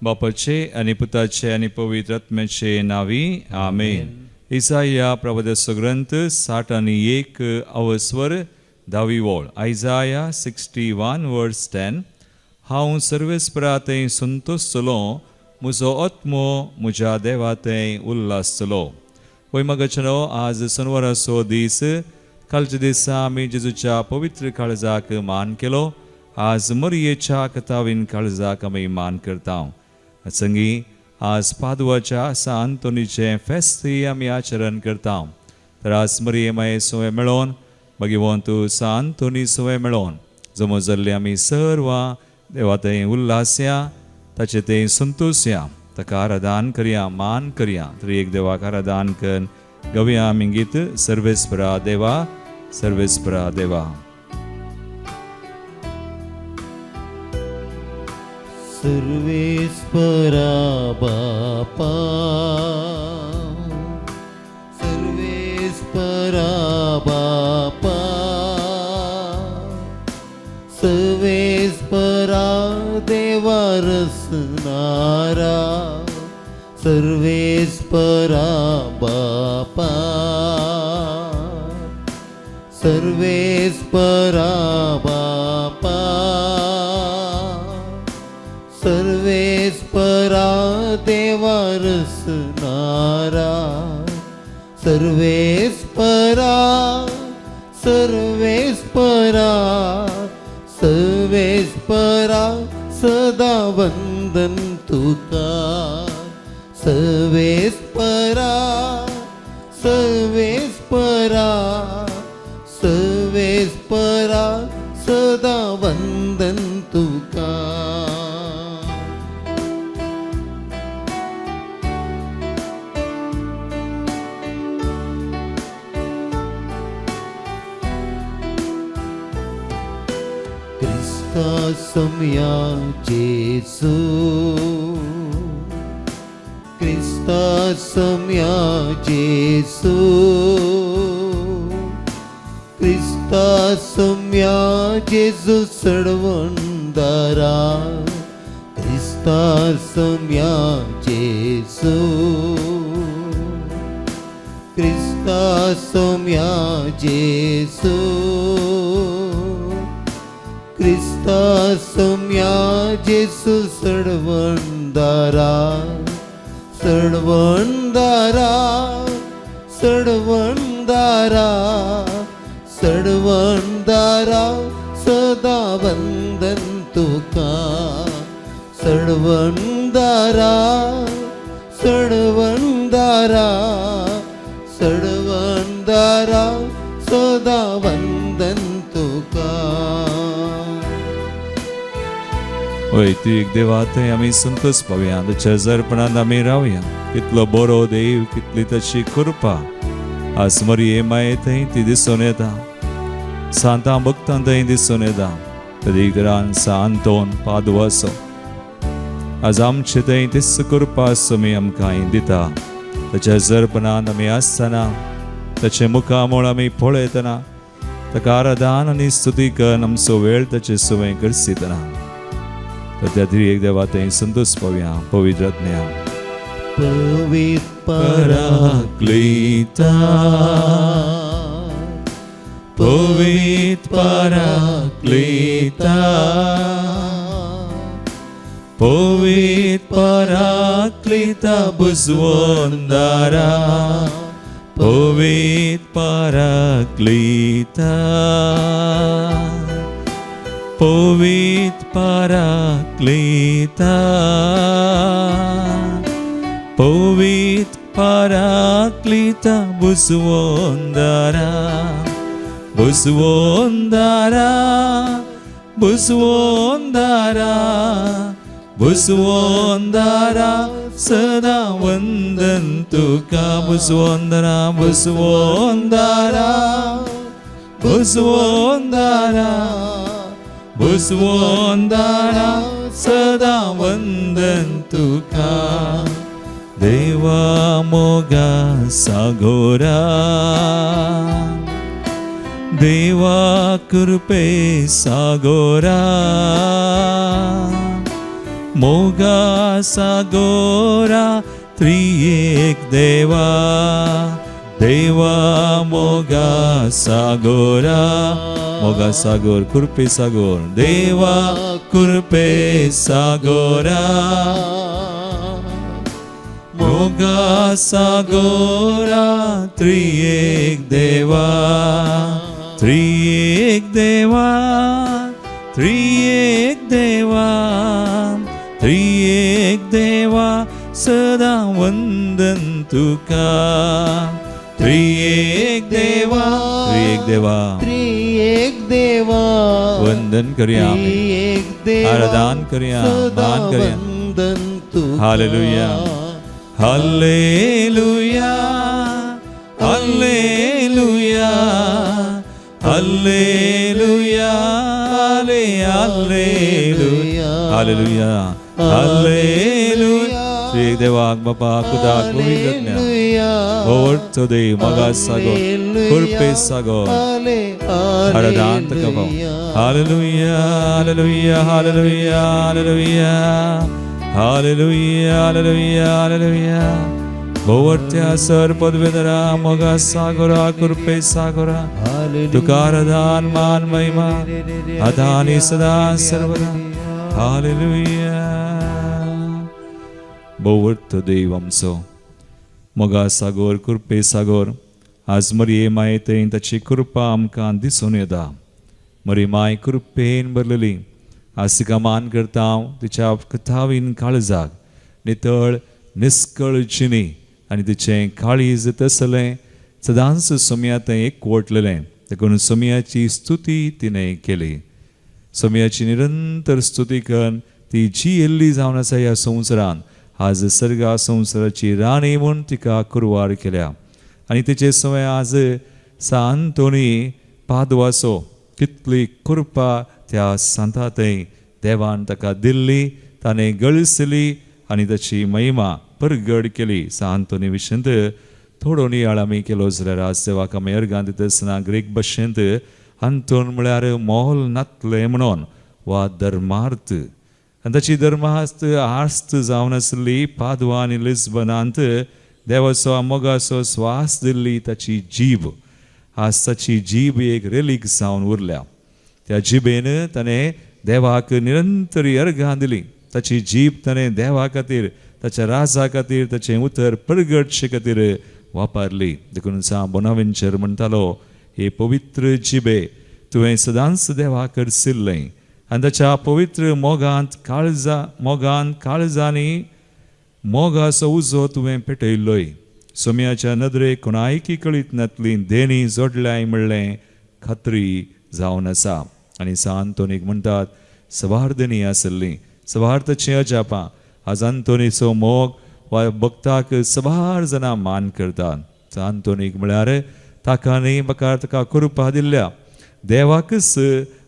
बापाचे आनी पुताचे आनी पवित्र आत्म्याचे नांवी आमेन. इसाया प्रबोधाचो ग्रंथ 61 अवस्वर 10वी वळ. आयजाया 61 वर्स 10. हांव सर्वेस्परा थंय संतोष जालो, म्हजो आत्मो म्हज्या देवा थंय उल्हासतलो. वय मगचनो, आज सनवाराचो दीस. कालच्या दिसा आमी जेजूच्या पवित्र काळजाक मान केलो. आज मरियेच्या कथावीन काळजाक आमी मान करता. संगी आज पादवाच्या सा अंतोनीचें फेस्तय आमी आचरण करता. तर आज मरिये माये सुवें मेळोवन, भगिवंत सा अंतोनी सुवें मेळोवन जमो जाल्ले आमी सर्वां देवा थंय उल्हासया, ताचे थंय संतोशया, ताका आराधन करया, मान करया. तर एक देवाक आराधन कर गवया आमी गीत सर्वेस्परा देवा, सर्वेस्परा देवा. सर्वेस्परा बापा, सर्वेस्परा बापा, सर्वेस्परा देवा रसनारा, सर्वेस्परा बापा, सर्वेस्परा बापा, सर्वेस्परा देवा रसनारा, सर्वेस्परा, सर्वेस्परा, सर्वेस्परा सदा वंदन तुका, सर्वेस्परा, सर्वेस्परा, सर्वेस्परा सदा वंदन तुका. क्रिस्ता समया जेसू, क्रिस्ता समया जेसू, क्रिस्ता समया जेजू सडवंदारा, क्रिस्ता समया जेसू, क्रिस्ता समया जेसू, क्रिस्ता समया जेसू सडवंदारा, सडवंदारा, सडवंदारा, सडवंदारा सदा वंदन तुका, सडवंदारा, सडवंदारा, सडवंदारा सदा वंदन तुका. वय, ती एक देवा थंय आमी संतोष पावया, ताच्या जरपणांत आमी रावया. कितलो बरो देव, कितली ताची कृपा आज मरिये माये थंय ती दिसून येता, सांतां भक्तां थंय दिसून येता. तरी घरान सा अंतोन पादवाचो आज आमचे थंय तीच कृपा आमी आमकां दिता. ताच्या जरपणांत आमी आसतना, ताचे मुखामळ आमी पळयतना, ताका आराधन आनी स्तुती करून आमचो वेळ ताचे सुवें करसितना, तर त्या एक देवा थंय संतोष पावया. पवित्र आत्म्या. पवित्र पराक्लीता, पवित्र पराक्लीता, पवित्र पराक्लीता बुजवंदारा, पवित्र पराक्लीता, पवित्र पराक्लीता, पवित्र पराक्लीता बुजवंदारा, बुजवंदारा, बुजवंदारा, बुजवंदारा सदा वंदन तुका, बुजवंदारा, बुजवंदारा, बुजवंदारा, बुजवंदारा सदा वंदन तुका. देवा मोगा सागोरा, देवा कृपे सागोरा, मोगा सागोरा त्रियेक देवा, देवा मोगा सागोरा, मोगा सागोर कृपे सागोर, देवा कृपे सागोरा, मोगा सागोरा त्रियेक देवा, त्रियेक देवा, त्रियेक देवा, त्रियेक देवा सदा वंदन तुका, त्रियेक देवा, त्रियेक देवा, त्रियेक देवा वंदन करूया, त्रियेक देवा आराधन करूया, सदा मान करूया. वंदन तुका. Hallelujah, hallelujah, hallelujah, hallelujah, hallelujah, hallelujah, hallelujah. Shri देवाक बापा कुदाक पवित्र भोवर्थ देव मगा सागोर कृपे सागोर आराधन तुका भाव. Hallelujah, hallelujah, hallelujah, hallelujah, hallelujah, hallelujah, hallelujah. भोवर्त्या sir पदवेदरा मोगा सागोरा कृपे सागोरा, तुका आराधन मान महिमा आदानी सदा सर्वदा. हालेलुया. भोवर्थ देव आमचो मोगा सागोर कृपे सागोर, आज मरये माये थंय ताची कृपा आमकां दिसून येता. मरी माय कृपेन भरलेली आज तिका मान करता हांव तिच्या कथावीन काळजाक नितळ निस्कळ जिणी आनी तिचें काळीज तसलें सदांच सोमया थंय एकवटलेलें, देखून सोमयाची स्तुती तिणें केली. सोमयाची निरंतर स्तुती करून ती जियेल्ली जावन आसा ह्या संवसारान. आज सर्गा संवसाराची राणी म्हूण तिका कुरवार केल्या आनी तिचे सवय आज सांतोनी पादवासो कितली कृपा त्या सांता थंय देवान ताका दिल्ली, ताणें गळसली आनी ताची महिमा परगड केली. सांतोनी विशंत थोडो नियाळ आमी केलो जाल्यार आज देवाक आमी अर्गां दिता आसतना ग्रीक भाशेंत अंतोन म्हळ्यार मोल नातलें म्हणून वा धर्मार्थ, आनी ताची धर्मास्त आस्त जावन आसली पादवा आनी लिस्बनांत देवाचो मोगाचो स्वास दिल्ली ताची जीब. आज ताची जीब एक रेलीक जावन उरल्या. त्या जिबेन ताणें देवाक निरंतर अर्गां दिली. ताची जीब ताणें देवा खातीर, ताच्या राजा खातीर, ताचें उतर परगटचे खातीर वापरली. देखून सा बोनावेंचर म्हणटालो, हे पवित्र जिबे तुवें सदांच देवाक करसिल्लें आनी ताच्या पवित्र मोगांत काळजा मोगान काळजांनी मोगाचो उजो तुवें पेटयल्लोय. सोम्याच्या नदरेक कोणायकी कळीत नातली देणी जोडल्याय म्हणलें खात्री जावन आसा. आनी सांतोनीक म्हणटात सवार देणी आसली, सवार ताचीं अजापां. आज आंतोनीचो मोग वा भक्ताक सवार जाणां मान करतात. सांतोनीक म्हळ्यार ताका न्ही बकार ताका कृपा दिल्ल्या देवाकच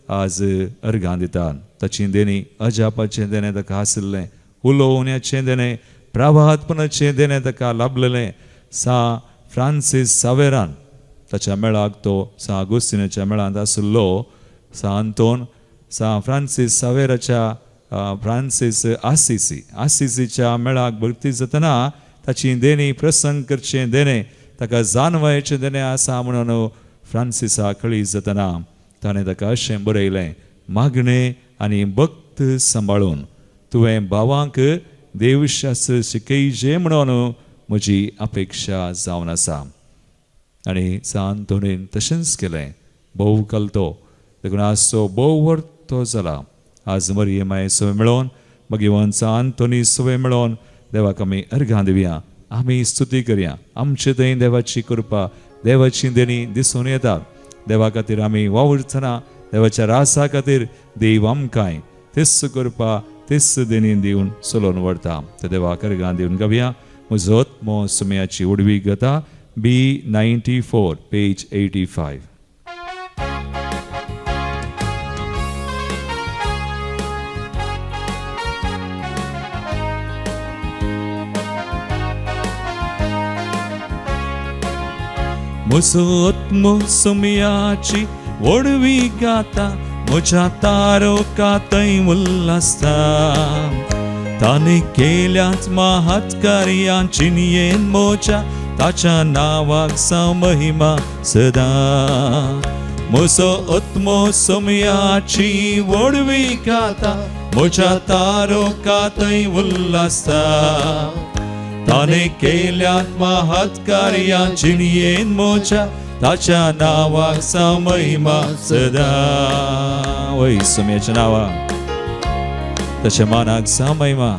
आज अर्गां दितात. ताची देणी अजापाचें देणें ताका आशिल्लें, उलोवण्याचें देणें, प्रवाहपणाचें देणें ताका लाभलेलें. सा फ्रांसीस सावेरान ताच्या मेळाक तो सा आगोस्तिनाच्या मेळांत आशिल्लो. सा आंतोन सा फ्रांसीस सावेराच्या फ्रांसीस आसिसी आसिसीच्या मेळाक भरती जातना ताची देणी प्रसंग करचें देणें ताका जानवायचें देणें आसा म्हणून फ्रांसिसा कळी जातना ताणें ताका अशें बरयलें, मागणें आनी भक्त सांबाळून तुवें भावांक देवशास्त्र शिकयचें म्हणून म्हजी अपेक्षा जावन आसा. आनी सांतोनीन तशेंच केलें. भोव कलतो देखून आज तो भोव वर्तो जाला. आज मरये माये सवय मेळोवन भगवान सांतोनी सवय मेळोवन देवाक आमी अर्गां दिवया, आमी स्तुती करया. आमचे थंय देवाची कृपा देवाची देणी दिसून येता. देवा खातीर आमी वावुरतना देवाच्या रासा खातीर देव आमकांय तेच कृपा तेच देणी दिवन चलोवन व्हरता. त्या देवाक अर्गां दिवन गावया. म्हजो आत्मो सुमयाची उडवी गता, B 94 page 85. म्हजो आत्मो सुमयाची व्हडवी गाता, म्हज्या तारोका थंय उल्लासता. ताणें केल्यात महात्कार्यां चिनयेन मोच्या ताच्या नांवाक जावं महिमा सदां. म्हजो आत्मो सोमयाची व्हडवी गाता, म्हज्या तारोका थंय उल्हासता. ताणें केल्यात महात्कार्यां जिणयेन म्हज्या ताच्या नांवाक जावं महिमा सदां. वय सोमयाच्या नांवाक ताच्या मानाक जावं महिमा.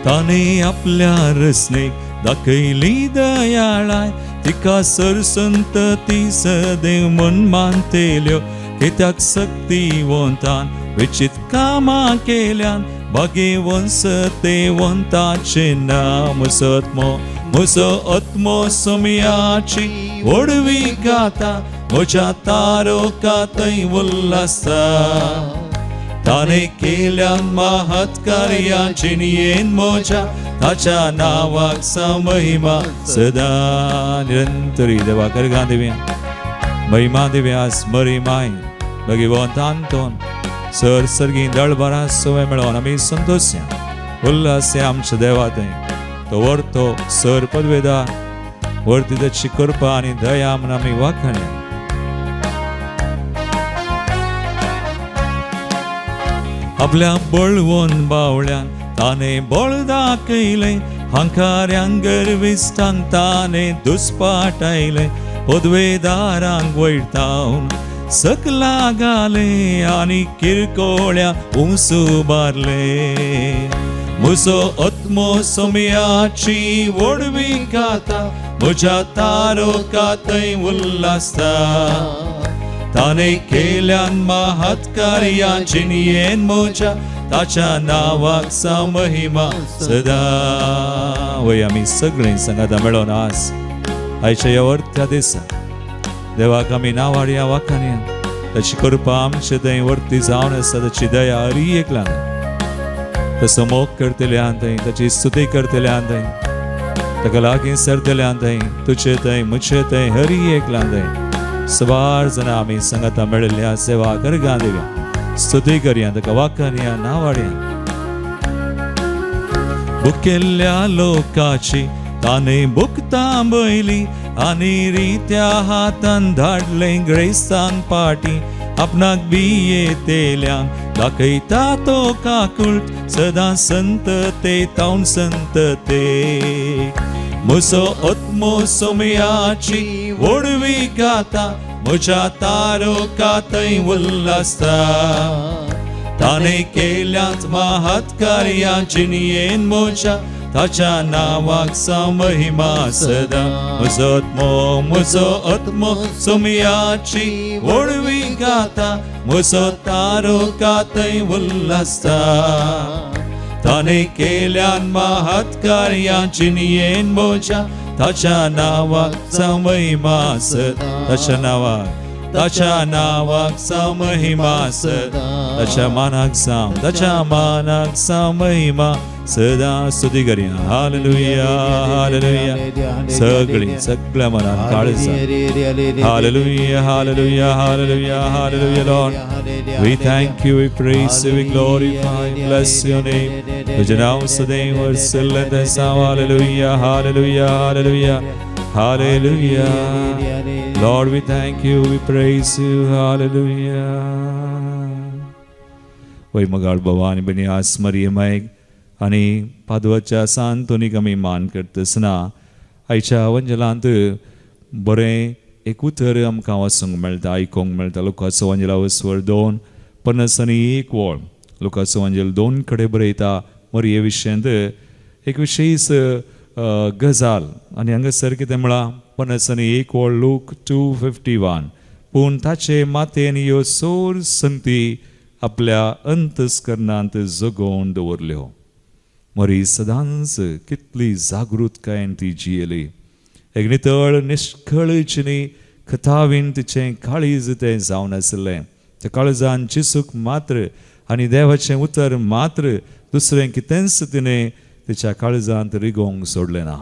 ताणें आपल्या रसनेक दाखयली दयाळाय, तिका सरसंतती सदैव म्हूण मानतेल्यो. कित्याक सक्तिवंतान विचित कामां केल्यान, भाग्यवंत सतेवंताचें नांव. म्हजो आत्मो, म्हजो आत्मो सोमयाची व्हडवी गाता, म्हज्या तारोका थंय उल्हासता. ताणें केल्या महत्कार्यां जिणयेन म्हज्या ताच्या नांवाक जावं महिमा सदां. निरंतरी देवा करगां दिवया, महिमा दिवया स्मरी माय भगवंत आंतोन सर सर्गी दळभरां सवय मेळोवन आमी संतोशया उल्हासया आमच्या देवा थंय. तो व्हरतो सर पदवेदार वरती ताची कृपा आनी दया म्हूण आमी वाखाणया. आपल्या बळवून बावळ्यान ताणें बळ दाखयलें, हांकाऱ्यांक गर्विश्टांक ताणें दुस्पाटायलें. पदवेदारांक वयतावन सकला घालें आनी किरकोळ्या उंच उबारलें. म्हजो आत्मो सोमयाची व्हडवी गाता, म्हज्या तारोका थंय उल्हासता. ताणें केल्यान महत्कार्यां जिणयेन म्हज्या ताच्या नांवाक जावं महिमा सदां. वय आमी सगळीं सांगाता मेळोन आज आयच्या ह्या वरत्या दिसा देवाक आमी नांवाडया वाखाणया. ताची कृपा आमचे थंय वर्ती जावन आसा, ताची दया हरी एकला तसो मोग करतल्यान थंय, ताची स्तुती करतल्यान थंय, ताका लागीं सरतल्यान थंय, तुजे थंय म्हजे थंय हरी एकला थंय सवार जाणां आमी सांगाता मेळिल्ल्या सेवा करगा दिवया, स्तुती करया, ताका वाखाणया, नांवाडया. भुकेल्ल्या लोकाची ताणें भूक थांबयली आनी रित्या हातान धाडलें ग्रेस्तांक पाटी. आपणाक भियेतेल्यांक दाखयता तो काकूळट सदां संतते तावन संतते. म्हजो आत्मो सोमयाची व्हडवी गाता, म्हज्या तारोका थंय उल्हासता. ताणें केल्यात महत्कार्यां जिणयेन म्हज्या ताच्या नांवाक जावं महिमा सदां. म्हजो आत्मो, म्हजो आत्मो सोमयाची व्हडवी गाता, म्हजो तारोका थंय उल्हासता. ताणें केल्यान महत्कार्यां जिणयेन म्हज्या ताच्या नांवाक जावं महिमा सदां. ताच्या नांवाक, ताच्या नांवाक जावं महिमा सदां. ताच्या मानाक जावं, ताच्या मानाक जावं महिमा सदां. स्तुती करया. Hallelujah, hallelujah. सगळी सगळ्या मनान काळजान. Hallelujah, hallelujah, hallelujah, hallelujah, Lord. We thank you, we praise you, we glorify, bless your name. तुझे नाव सदैव वरसल्लें देसांव. Hallelujah, hallelujah, hallelujah, hallelujah. Lord, we thank you, we praise you, hallelujah. वय मगाळ भवानी बनी आस मरियमायक आनी पादवाच्या सांतोनीक आमी मान करतासना आयच्या वंजलांत बरें एक उतर आमकां वाचूंक मेळटा, आयकूंक मेळटा. लुकाचो वंजला वस्वर 2:51 वळ. लुकाचो वंजल 2 कडेन बरयता मरिये विशयांत एक विशेश गजाल आनी हांगासर कितें म्हळां, 51 वळ, लूक 2:51. पूण ताचे मातेन ह्यो सोर संगती आपल्या अंतस्करणांत जगोवन दवरल्यो. मरी सदांच कितली जागृतकायेन ती जियेली. एक नितळ निश्कळ चिनी कथावीन तिचें काळीज तें जावन आशिल्लें. त्या काळजान चिसूक मात्र आनी देवाचें उतर मात्र, दुसरें कितेंच तिणें तिच्या काळजांत रिगोवंक सोडलें ना.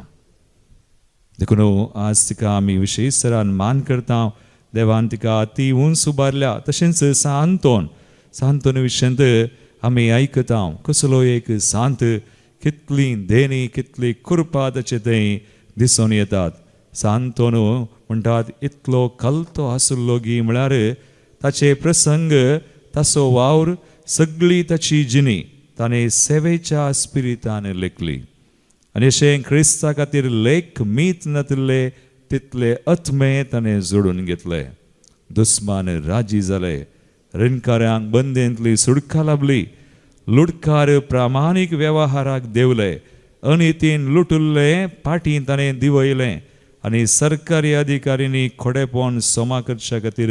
देखून आज तिका आमी विशेश तरान मान करता. देवान तिका ती उंच उबारल्या. तशेंच सांतोन, सांतोन विशयांत आमी आयकता कसलो एक सांत, कितली देणी कितली कृपा ताचे थंय दिसून येतात. सांतोन म्हणटात इतलो कलतो आसलो गी म्हळ्यार ताचे प्रसंग, ताचो वावर, सगळी ताची जिणी ताणें सेवेच्या स्पिरितान लेखली. आनी अशें क्रिस्ता खातीर लेख मीत नातिल्ले तितले आत्मे ताणें जोडून घेतले. दुस्मान राजी जाले, रिणकाऱ्यांक बंदेंतली सुटका लाबली, लुटकार प्रामाणीक वेव्हाराक देंवले, अनितीन लुटुल्ले पाटी ताणें दिवयलें आनी सरकारी अधिकाऱ्यांनी खोडेपण सोमा करच्या खातीर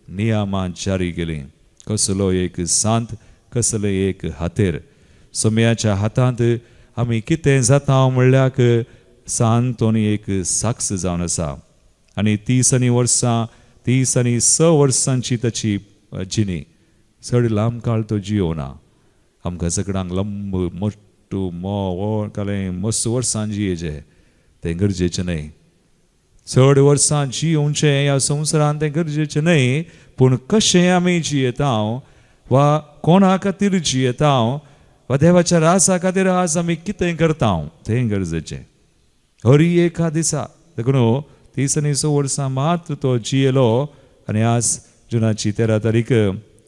नियमां जारी केलीं. कसलो एक सांत, कसलें एक हातेर. सोम्याच्या हातांत आमी कितें जाता म्हणल्याक सांतोनी एक साक्ष जावन आसा. आनी 30 आनी वर्सां, 30 आनी 6 वर्सांची ताची जिणी. चड लांब काळ तो जियोना. आमकां सगळ्यांक लंब मोटू मोव कालें मस्त वर्सां जियेचें तें गरजेचें न्हय. चड वर्सां जियोवचें ह्या संवसारांत तें गरजेचें न्हय, पूण कशें आमी जियेता वा कोणा खातीर जियेता वा देवाच्या रासा खातीर आज आमी कितें करता तें गरजेचें. हरी एका दिसा देखून 30 आनी 6 वर्सां मात्र तो जियेलो आनी आज जुनाची 13 तारीख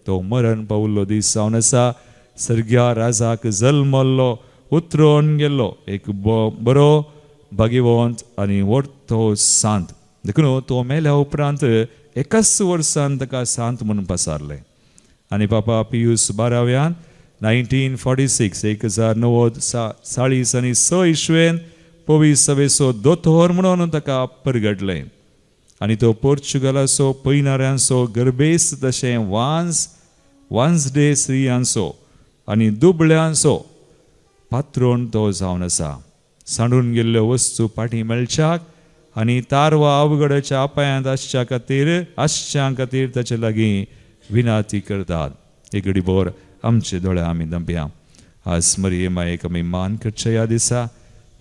तो मरण पावल्लो दीस जावन आसा. सर्ग्या राजाक जल्मल्लो, उतरोन गेल्लो एक बरो भाग्यवंत आनी व्हडतो सांत. देखून तो मेल्या उपरांत एकाच वर्सान ताका सांत म्हणून पसारलें. आनी पापा पियूस बाराव्यान 1946 1946 आनी 6 इस्वेन पवीस सवेचो दोतोर म्हणून ताका परगटलें. आनी तो पोर्चुगलाचो पयणाऱ्यांचो गर्भेस्त तशें वांस वांसडे स्त्रियांचो आनी दुबळ्यांचो पात्रोन तो जावन आसा. सांडून गेल्ल्यो वस्तू फाटीं मेळच्याक आनी तारवा अवघडाच्या अपायांत आसच्या खातीर आसच्या खातीर ताचे लागीं विनाती करतात. एक घडीभर आमचे दोळे आमी दंपया. आज मरिये मायेक आमी मान करच्या ह्या दिसा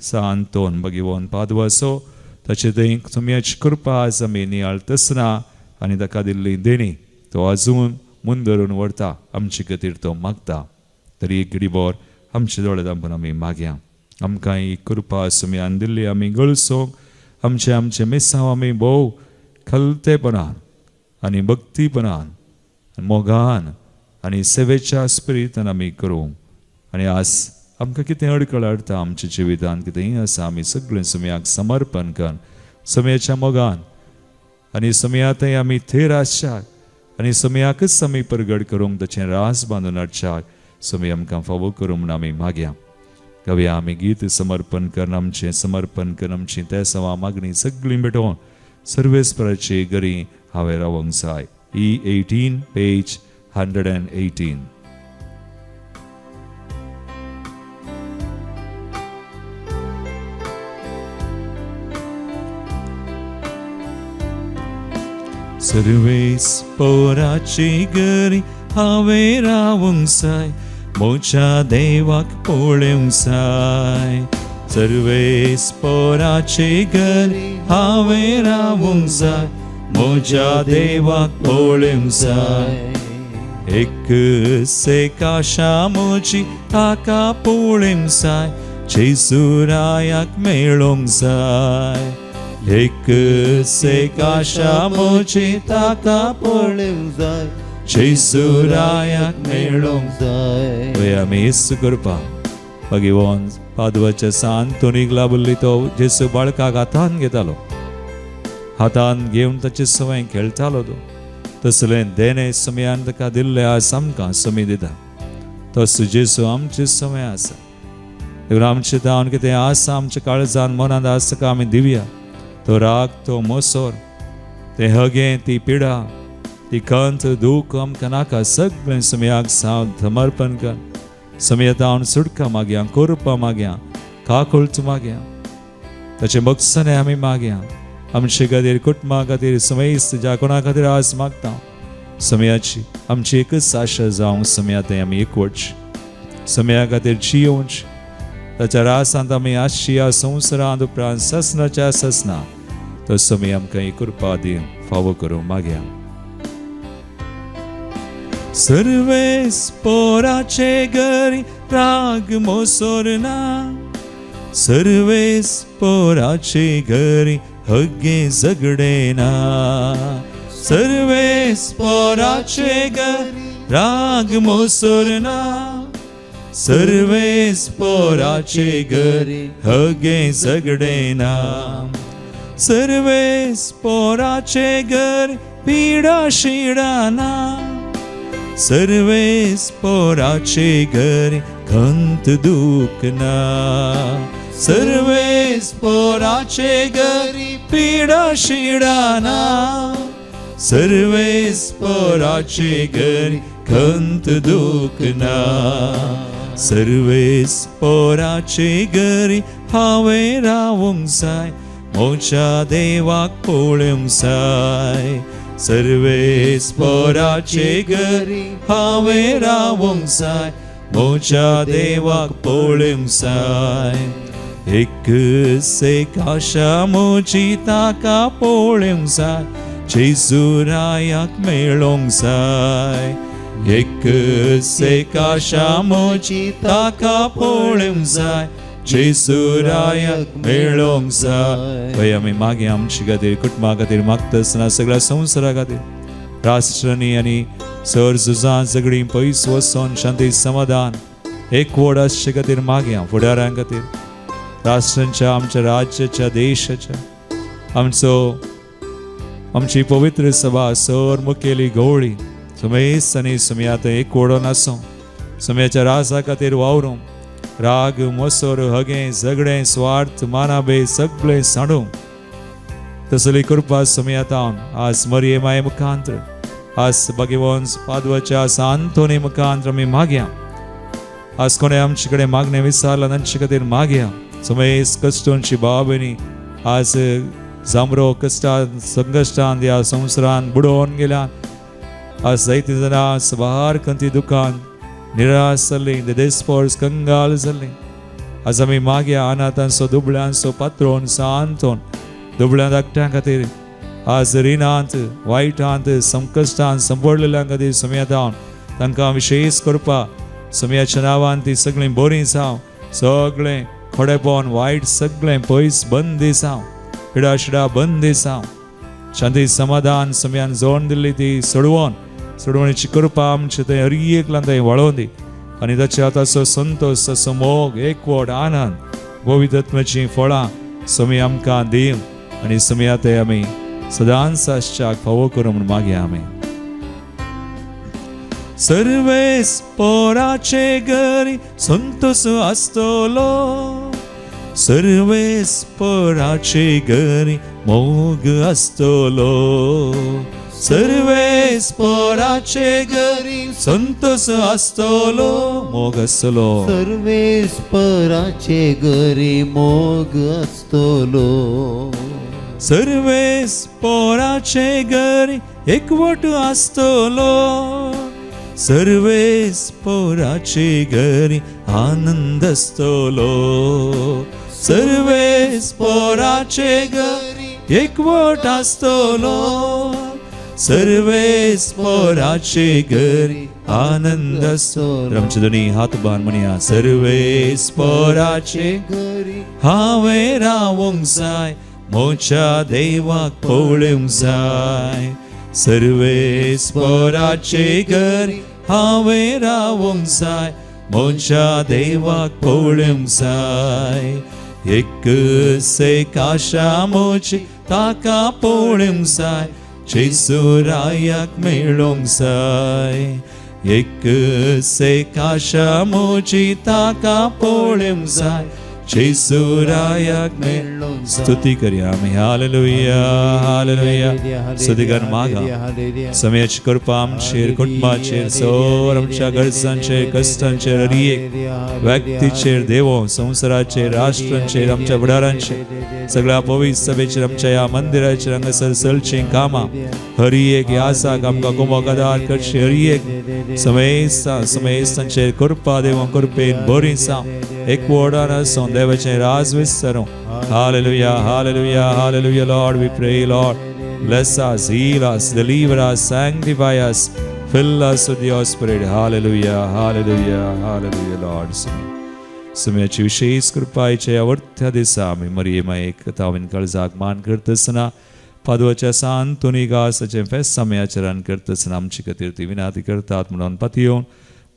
सांतोन भगिवोन पादवाचो ताचे थंय तुमची कृपा आज आमी नियाळतसना आनी ताका दिल्ली देणी तो अजून मुंदरून व्हरता, आमचे खातीर तो मागता. तरी एक घडीभर आमचे दोळे दांपून आमी मागया. आमकां ही कृपा सुमयान दिल्ली आमी गळसोंक आमचे आमचे मिसांव आमी भोव खलतेपणान आनी भक्तीपणान मोगान आनी सेवेच्या स्पिरितान आमी करूं. आनी आज आमकां कितें अडकळ हाडटा आमच्या जिवितान कितेंय आसा आमी सगळें सुमयाक समर्पण कर समयाच्या मोगान आनी समया थंय आमी थेर आसच्याक आनी समयाकच आमी परगट करूंक ताचें रास बांदून हाडच्याक समय आमकां फावो करूं म्हूण आमी मागया. गावया आमी गीत समर्पण कर आमचें समर्पण कर आमची तेसांवां मागणी सगळीं भेटोवन सर्वेस्पराची गरी हांवें रावंक जाय. E 18 page 118. सर्वेस्पराची गरी हांवें रावंक जाय, म्हज्या देवाक पळोवंक जाय. सर्वेस्पराची गरी हांवें रावंक जाय, म्हज्या देवाक पळोवंक जाय. एक सेकाशा म्हजी ताका पळोवंक जाय, जेजुरायाक मेळोवंक जाय. एक सेकाशा म्हजी ताका पळोवंक जाय, जेजुरायाक मेळोवंक जाय. पळय आमी येसू करपा भगवान पादवाच्या सांतोनीक लाबल्ली तो जेसू बाळकाक हातान घेतालो, हातान घेवन ताचे सवंय खेळटालो. तो तसलें देणें समयान ताका दिल्लें आज आमकां समी दिता. तसो जेसू आमचे समय आसा. देखून आमचे दावन कितें आसा आमच्या काळजान मनांत आसा ताका आमी दिवया. तो राग, तो मोसोर, तें हगें, ती पिडा, ती खंत, दूख आमकां नाका. सगळें समयाक समर्पण कर. समया तावन सुटका मागया, कृपा मागया, काकुळट मागया, ताचे मकसने आमी मागया. आमचे खातीर, कुटुंबा खातीर, समेस्त ज्या कोणा खातीर आज मागता समयाची आमची एकच आशा जावंक समया थंय आमी एकवटची, समया खातीर जियोवची, ताच्या रासांत आमी आशिया संवसारांत उपरांत ससनाच्या ससना तसो आमी आमकां ही कृपा दिवं फावो करूं मागया. सर्वेस पोराचे घरी राग मोसोर ना, सर्वेस पोराचे घरी हग्गे झगडे ना, सर्वेस पोराचे घरी राग मोसोर ना, सर्वेस पोराचे घरी हगे झगडे ना, सर्वेस पोराचे घरी पिडा शिडा ना, सर्वेस पोराचे घरी खंत दुःख ना, सर्वेस पोराचे घरी पिडा शिडा ना, सर्वेस पोराचे घरी खंत दुःख ना, सर्वेस पोराचे घरी हांवें रावूंक जाय म्हज्या देवाक पळोवंक जाय, सर्वेस पोराचे घरी हांवें रावूंक जाय म्हज्या देवाक पळोवंक जाय. एक एक आशा म्हजी ताका पळोवंक जाय जेजू रायाक मेळोंक जाय, एक एक आशा म्हजी ताका पळोवंक जाय जेजू रायाक मेळोंक जाय. पळय आमी मागीर आमचे खातीर कुटुंबा खातीर मागता आसतना सगळ्या संवसारा खातीर राष्ट्रांनी आनी सर झुजां झगडीं पयस वचोन शांती समाधान एकवट आसचे खातीर मागया. फुडाऱ्यां खातीर राष्ट्रांच्या आमच्या राज्याच्या देशाच्या आमचो आमची पवित्र सभा सर मुखेली गवळी सुमेस आनी सुमयात एकवडोन आसूं सुम्याच्या राजा खातीर वावरूं राग मोसोर हगें झगडें स्वार्थ मानाबे सगळें सांडूं तसली कृपा सुमयातावन आज मरिये माये मुखांत्र आज भगवंत पादवाच्या आंतोनी मुखांत्र आमी मागया. आज कोणें आमचे कडेन मागणें विचारलां तांचे खातीर मागया. सुमेस कश्टोंची भाव भयणी आज जांबरो कश्टान संकश्टान ह्या संवसारान बुडोवन गेल्या. आज जायतीं जाणां सुमार खंती दुकान निराश जाल्लीं देसपोर्स कंगाल जाल्लीं. आज आमी मागया अनाथांचो दुबळ्यांचो पात्रोन सांतोन दुबळ्या धाकट्यां खातीर आज रिणांत वायटांत संकश्टांत संपडलेल्यां खातीर सुमयातावन तांकां विशेश करपा सुमयाच्या नांवान ती सगळीं बरीं जावं सगळें खोडेपण वायट सगळें पयस बंदी जावं पिडा शिडा बंदी जावं शांती समाधान सुमयान जोड दिल्ली ती सोडवून सोडवणीची कृपा आमचे थंय हर एकल्यान थंय वाळोवन दी आनी ताच्या ताचो संतोश ताचो मोग एकवट आनंद गोविदत्माचीं फळां समी आमकां दिव आनी समया ते आमी सदांच आसच्याक फावो करूं म्हूण मागया आमी. सर्वेस पोराचे घरी संतोष आसतलो, सर्वेस पोराचे घरी मोग आसतलो, सर्वेस पोराचे घरी संतोष आसतलो मोग आसतलो, सर्वेस पराचे घरी मोग आसतलो, सर्वेस पोराचे घरी एकवट आसतलो, सर्वेस पोराचे घरी आनंद आसतलो, सर्वेस पोराचे घरी एकवट आसतलो, सर्वेस पोराचे घरी आनंद आसतलो. आमचे दोनी हात बान म्हणया सर्वेस पोराचे घरी हांवें रावूंक जाय म्हज्या देवाक पळोवंक जाय, सर्वेस पोराचे घरी हांवें रावूंक जाय म्हज्या देवाक पळोवंक जाय. एक एक आशा म्हजी ताका पळोवंक जाय जेजू रायाक मेळोंक जाय, एक एक आशा म्हजी ताका पळोवंक जाय जेजू रायाक मेळोंक. स्तुती करया आमी. Hallelujah hallelujah. स्तुती कर मागा समयाची कृपा आमचेर कुटुंबाचेर सर आमच्या गरजांचेर कश्टांचेर हर एक व्यक्तीचेर देवो संवसाराचेर राष्ट्रांचेर आमच्या फुडारांचेर सगळ्या पवित्र सभेचेर आमच्या ह्या मंदिराचेर हांगासर चलचीं कामां हर एक ह्या आमकां कुमक आदार करची हर एक समेस्तांचेर कृपा देव कृपेन बरी जावं. एकवटान आसूं देवाचें राज विस्तारूं. Hallelujah, hallelujah, hallelujah. Lord, we pray, Lord, bless us, heal us, deliver us, sanctify us, fill us with your spirit. Hallelujah, hallelujah, hallelujah, Lord. सुम्याची विशेष कृपायच्या आवडत्या दिसा आमी मरिये मायेक तावीन काळजाक मान करतासतना पादवाच्या सांतोनी गासाचें फेस्त आमी आचरण करतासतना आमची खातीर ती विनाती करतात म्हणून पातयेवन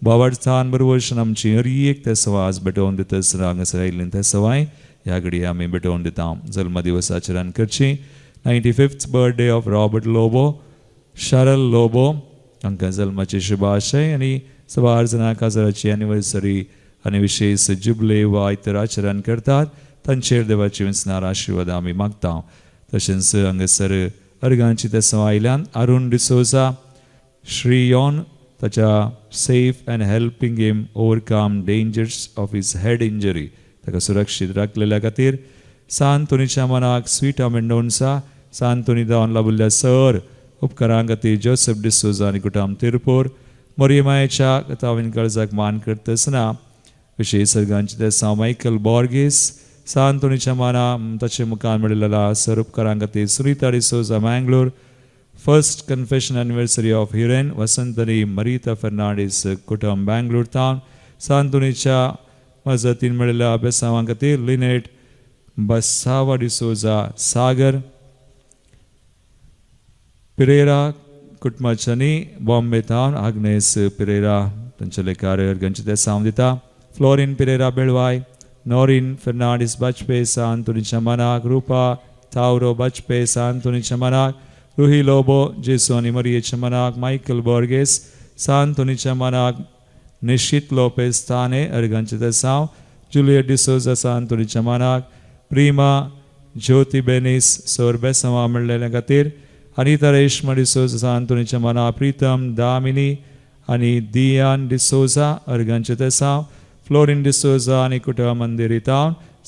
बावडस्थान बरवर्शन आमची हर एक ते सवाज भेटोवन दितासतना हांगासर आयिल्लीं ते सवाय ह्या घडये आमी भेटोवन दिता. जल्मदिवस आचरण करची 95th birthday of Robert Lobo, Sharal Lobo हांकां जल्माची शुभाशय आनी सवार जाणां काजाराची एनिवर्सरी आनी विशेष जुबले वा इतर आचरण करतात तांचेर देवाची विंचणार आशिर्वाद आमी मागता. तशेंच हांगासर अर्गांची तेसांव आयल्यान अरुण डिसोजा श्रीयोन ताच्या safe and helping him overcome dangers of his head injury ताका सुरक्षीत राखलेल्या खातीर सांतोनीच्या मनाक स्वीटा मेंडोन्सा सांतोनी दावन लाभिल्ल्या सर उपकारां खातीर जोसेफ डिसोजा आनी कुटाम तिरपूर मोरयमायेच्या कथावीन काळजाक मान करतासतना विशेष सर्गांचे तेसांव मायकल बॉर्गीस सांतोनीच्या माना ताचे मुखार मेळिल्ल्या सर उपकारां खातीर Sunita D'Souza Mangalore first confession anniversary of Hiren Vasant आनी मरिता फर्नांडीस कुटुंब बँगलोर तावन सांतोनीच्या मजतीन मेळिल्ल्या अभ्यासां खातीर लिनेट बसावा डिसोजा सागर पिरेरा कुटुंबाच्यांनी बॉम्बे तावन आग्नेस पिरेरा तांचे लेखार अर्गांचे तेसांव दिता. फ्लोरीन पिरेरा बेळवाय नॉरीन फर्नांडीस बाजपेय सांतोनीच्या मनाक रुपा थावरो बाजपेय सांतोनीच्या मनाक रुही लोबो जेसू आनी मरियेच्या मनाक मायकल बोर्गेस सांतोनीच्या मनाक निशीत लोपेस थाने अर्गांचे तेसांव जुलियट डिसोजा सांतोनीच्या मनाक प्रिमा ज्योती बेनीस सोर बेसांवा मेळ्ळेल्या खातीर अनिता रेश्मा डिसोजा सांतोनीच्या मनाक प्रितम दामिनी आनी दियान डिसोजा अर्गांचे तेसांव फ्लोरीन डिसोजा आनी कुटुंब मंदिर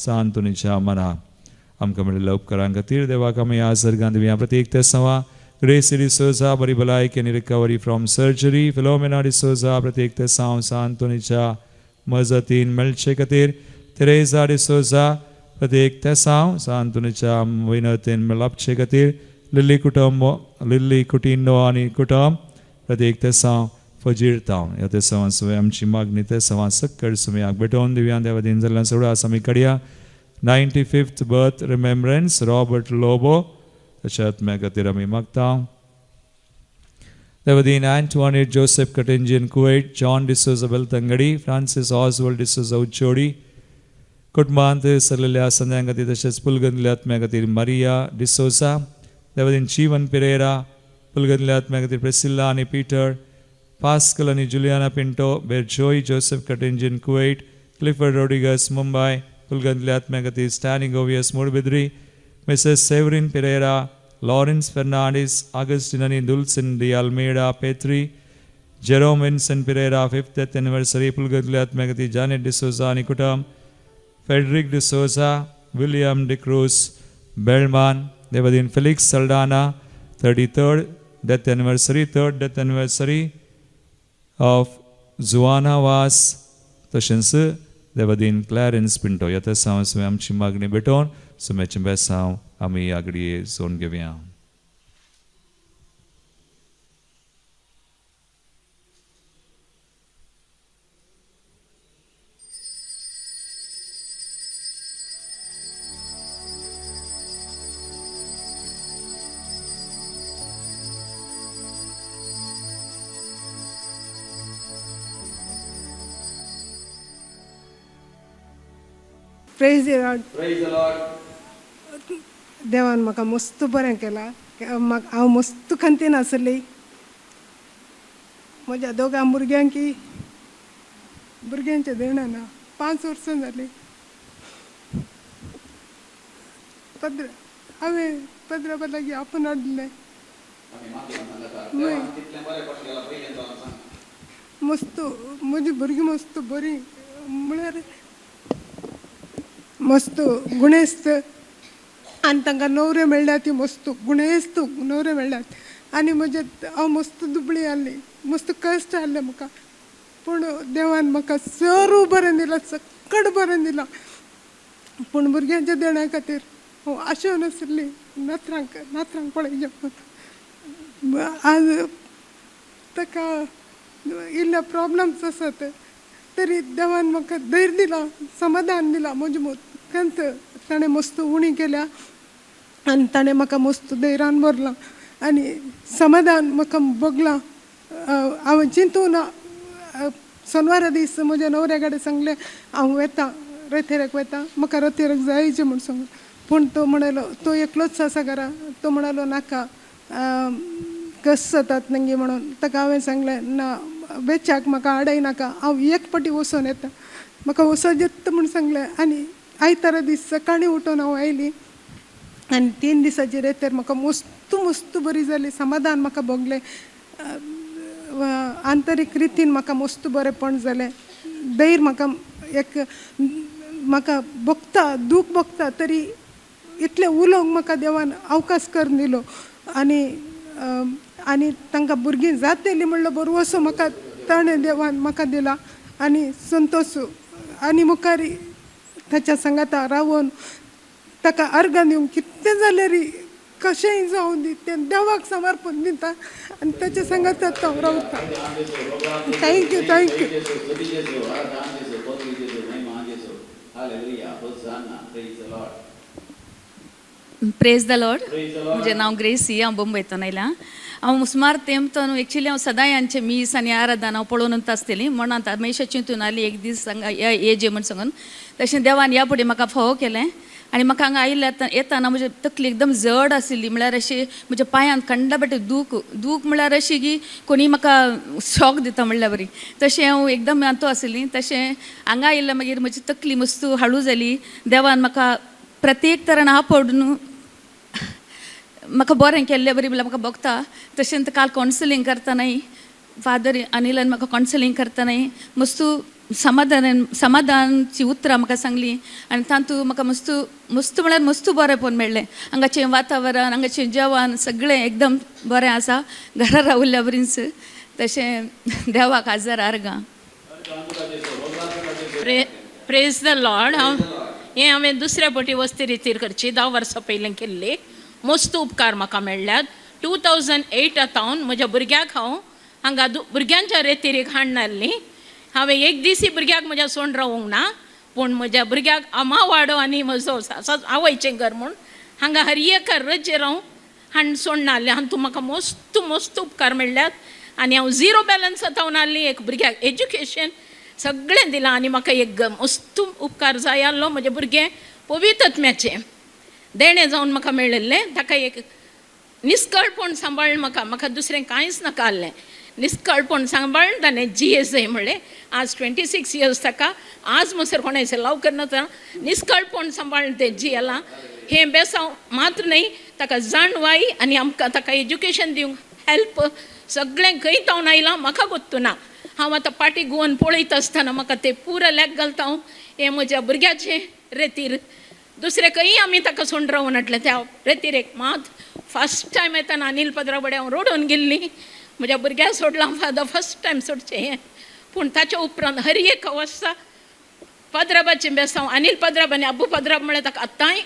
सांतोनीच्या मनाक आमकां मेळिल्ल्या उपकारां खातीर देवाक आमी आज अर्गां दिवया. प्रत्येक तेसांवा ग्रेसी डिसोजा बरी भलायकी आनी recovery from surgery Philomena D'Souza प्रत्येक तेसांव सांतोनीच्या मजतीन मेळचे खातीर तेरेजा डिसोजा प्रत्येक तेसांव सांतोनीच्या विनतीन लाभचे खातीर लिल्ली कुटुंब लिल्ली कुटिंडो आनी कुटुंब प्रत्येक तेसांव फजीर तावन ह्या तेसांवां सुवे आमची मागणी तेसांवां सक्कड सुमयाक भेटोवन दिवया. देवा दिन जाल्ल्यान सगळो आसा आमी कडया 95th birth remembrance Robert Lobo ताच्या आत्म्या खातीर आमी मागता. देवदीन Antoinette Joseph Katenjin Kuwait John D'Souza Belthangady Francis Oswald D'Souza Uchodi कुटुंबांत सरलेल्या संध्यां खातीर तशेंच पुलगंदल्या आत्म्या खातीर मारिया डिसोजा देवदीन जीवन पिरेरा पुलगंदल्या आत्म्या खातीर प्रेसिल्ला आनी पीटर पास्कल आनी Juliana Pinto Berjoy Joseph Katenjin Kuwait Clifford Rodrigues Mumbai पुलगंदल्या आत्म्या खातीर Stanley Govias Moodbidri Mrs Severin Pereira Lawrence Fernandes Augustine आनी Dulcin de Almeida Petri Jerome Vincent Pereira 5th death anniversary पुलगंदल्या आत्म्या खातीर जानेट D'Souza आनी कुटुंब Frederick D'Souza William D'Cruz Belman देवदीन Felix Saldanha 33rd death anniversary 3rd death anniversary of Juana Vaz तशेंच देवदीन क्लॅरन्स पिंटो ह्या तेसांव सुवें आमची मागणी भेटोवन सुम्याचें बेसांव आमी ह्या घडये जोडून घेवया. Praise the Lord. देवान म्हाका मस्त बरें केलां. म्हाका हांव मस्त खंतीन आसली म्हज्या दोगां भुरग्यांकी भुरग्यांचें देणं ना 5 वर्सां जालीं. पद्र हांवें पद्रापा लागीं आपोवन हाडलें. मस्त म्हजी भुरगीं मस्त बरीं म्हळ्यार मस्त गुणेस्त आनी तांकां नवरे मेळ्ळ्या ती मस्त गुणेस्त नवरे मेळ्ळ्यात. आनी म्हजे हांव मस्त दुबळी आहली मस्त कश्ट आहले म्हाका पूण देवान म्हाका सर्व बरें दिलां. कड बरें दिलां. पूण भुरग्यांच्या देण्या खातीर हांव आशेवन आशिल्ली नातरांक नातरांक पळयचें म्हणून. आज ताका इल्ले प्रॉब्लम्स आसात तरी देवान म्हाका धैर्य दिलां, समाधान दिलां. म्हज्या मुखांत ताणें मस्त उणी केल्या आनी ताणें म्हाका मस्त धैर्यान भरलां आनी समाधान म्हाका भोगलां. हांवें चिंतूं ना. सोनवारा दीस म्हज्या न्हवऱ्या कडेन सांगलें हांव वेता रथेराक वेता, म्हाका रथेराक जायचें म्हूण सांगलें. पूण तो म्हणलो तो एकलोच आसा घरा, तो म्हणलो नाका कस जातात नंगी म्हणून. ताका हांवें सांगलें ना वेच्याक म्हाका आडय नाका, हांव एक पटी वचोन येता, म्हाका वचोन येता म्हूण सांगलें. आनी आयतारा दीस सकाळीं उठून हांव आयली आनी 3 दिसांची रेतर म्हाका मस्त मस्त बरी जाली, समाधान म्हाका भोगलें. आंतरीक रितीन म्हाका मस्त बरेंपण जालें. धैर्य म्हाका एक म्हाका भोगता, दूख भोगता तरी इतलें उलोवंक म्हाका देवान अवकाश करून दिलो. आनी आनी तांकां भुरगीं जातली म्हणलो बरो म्हाका ताणें देवान म्हाका दिला आनी संतोश आनी मुखार ताच्या सांगाता रावून ताका अर्गां दिवंक कितें जाल्यार कशेंय जावं दी तें देवाक समर्पण दिता आनी ताच्या सांगाता हांव रावता. Thank you, thank you. Praise the Lord. म्हजें नांव ग्रेसी, हांव बंबयतून आयलां. हांव सुमार तेंप तो एक्चुली हांव सदांय हांचे मीस आनी आराधना हांव पळोवन आसतली म्हणून आतां हमेशा चिंतून आली एक दीस हांगा येजे म्हण सांगून. तशें देवान ह्या फुडें म्हाका फावो केलें आनी म्हाका हांगा आयिल्ल्या येताना म्हजी तकली एकदम जड आशिल्ली, म्हळ्यार अशी म्हज्या पांयांत खंडाबटे दूख दूख म्हळ्यार अशी की कोणी म्हाका शॉक दिता म्हणल्या बरी, तशें हांव एकदम आंतो आशिल्ली. तशें हांगा आयिल्ल्या मागीर म्हजी तकली मस्त हाळू जाली. देवान म्हाका प्रत्येक तरान आपोडून म्हाका बरें केल्ले बरी म्हळ्यार म्हाका भोगता. तशेंच काल कावन्सिलींग करतनाय फादर अनिलान म्हाका कावन्सिलींग करतनाय मस्तू समाधान समाधानची उतरां म्हाका सांगली आनी तातूंत म्हाका मस्तू मस्तू म्हळ्यार मस्तू बरेंपण मेळ्ळें. हांगाचें वातावरण, हांगाचें जेवण सगळें एकदम बरें आसा, घरा रावल्ल्या बरीच. तशें देवाक हाजर आर्गां. Praise the Lord. हांव हें हांवें दुसऱ्या पटी वस्ती रितीर करची 10 वर्सां पयलीं केल्ली. मस्त उपकार म्हाका मेळ्ळ्यात. 2008 तावन म्हज्या भुरग्याक हांव हांगा भुरग्यांच्या रेतिरीक हाडनासली. हांवें एक दीसय भुरग्याक म्हज्या सोण रावूंक ना, पूण म्हज्या भुरग्याक आमा वाडो आनी म्हजो आवयचें घर म्हूण हांगा हर एका रजेर हांव हाडून सोडनासलें. आनी तूं म्हाका मस्त मस्त उपकार मेळ्ळ्यात. आनी हांव झिरो बॅलन्स तावन आहली, एक भुरग्याक एज्युकेशन सगळें दिलां आनी म्हाका एक मस्त उपकार जाय आहलो. म्हजें भुरगें पवित्रत्म्याचें देणें जावन म्हाका मेळिल्लें. ताका एक निस्कळपण सांबाळ्ळें म्हाका, म्हाका दुसरें कांयच नाका आहलें. निस्कळपण सांबाळ्ळें ताणें जियेजय म्हणलें. आज 26 इयर्स ताका, आज म्हणसर कोणायचें लाव करना, निस्कळपण सांबाळ्ळें तें जियेलां. हें बेसांव मात्र न्हय, ताका जाणवाय आनी आमकां ताका एज्युकेशन दिवंक हेल्प सगळें खंय तावन आयलां म्हाका गोत्तू ना. हांव आतां पाटी गोवन पळयता आसतना म्हाका ते पुरा लेक घालता हांव हें म्हज्या भुरग्याचें रेतीर. दुसरें खंयी आमी ताका सोंड रावून हाडलें त्या रेतीर एक मात फर्स्ट टायम येताना अनिल पदरा बडे हांव रोडून गेल्ली. म्हज्या भुरग्याक सोडलां फादर फर्स्ट टायम सोडचें हें. पूण ताच्या उपरांत हर एक वर्सा पद्राबाचें बेसांव अनिल पद्राब आनी अब्बू पद्राब म्हळ्यार ताका आतांय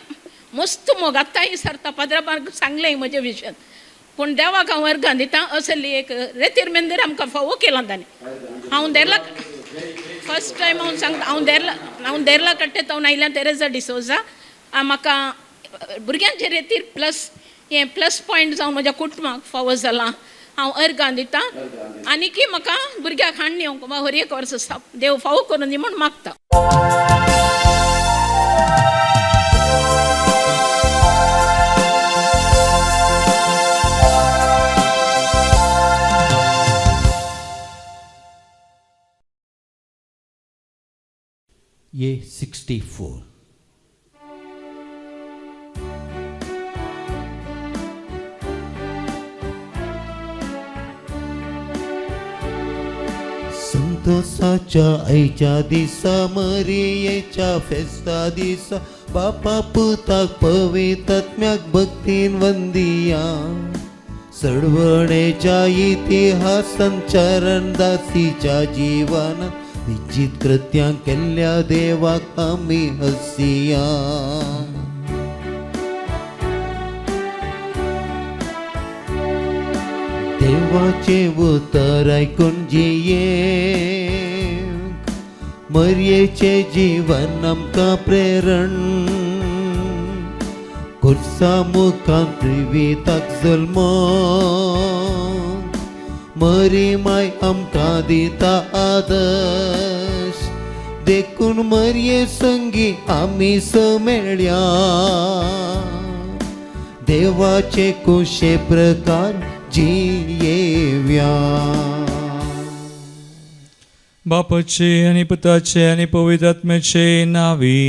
मस्त मोग, आतांय सरता पद्राबाक सांगलें म्हजें विशय. पूण देवाक हांव वर्गां दिता असली एक रेतीर मेंदर आमकां फावो केलां ताणें. हांव देरला फर्स्ट टायम हांव सांगता, हांव देरला कट्टे तावन आयल्या तेरेजा डिसोजा. म्हाका भुरग्यांचे रेतीर प्लस हें प्लस पॉयंट जावन म्हज्या कुटुंबाक फावो जालां. हांव अर्गां दिता आनीकी म्हाका भुरग्याक हाडून येवंक हर एक वर्स देव फावो करून दी म्हूण मागता. A 64. संतोषाच्या आयच्या दिसा, मरियेच्या फेस्ता दिसा, बापा पुताक पवित्रत्म्याक भक्तीन वंदिया. सडवणेच्या इतिहासान चरणदासीच्या जीवनात विजित कृत्यां केल्ल्या देवाक आमी हसिया. देवाचें उतर आयकून जियेवंक मरयेचें जीवन आमकां प्रेरण. खुर्सा मुखान जिविताक जल्मोंक मरी माय आमकां दिता आदर्श. देखून मरये संगी आमी समेळ्या, देवाचे कुशे प्रकार जियेव्या. बापाचे आनी पुताचे आनी पवित्र आत्म्याचे नावी.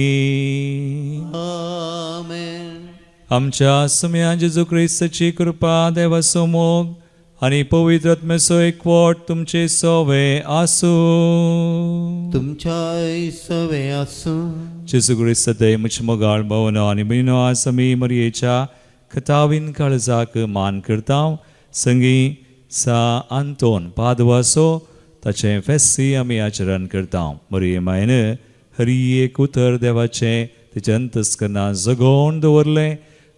आमेन. आमच्या सुम्या जेजू क्रिस्ताची कृपा, देवाचो मोग आनी पवित्र आत्म्याचो एकवट तुमचे सोवे आसूं. तुमच्या सवे आसूं. जेजू क्रिस्त दय म्हजे मोगाळ भवनो आनी भयणो, आज आमी मरयेच्या खतावीन काळजाक मान करता. संगी सा आंतोन पादवासो ताचें फेस्सी आमी आचरण करता. मरये मायन हरी एक उतर देवाचें तिचें अंतस्करणां जगोवन दवरलें,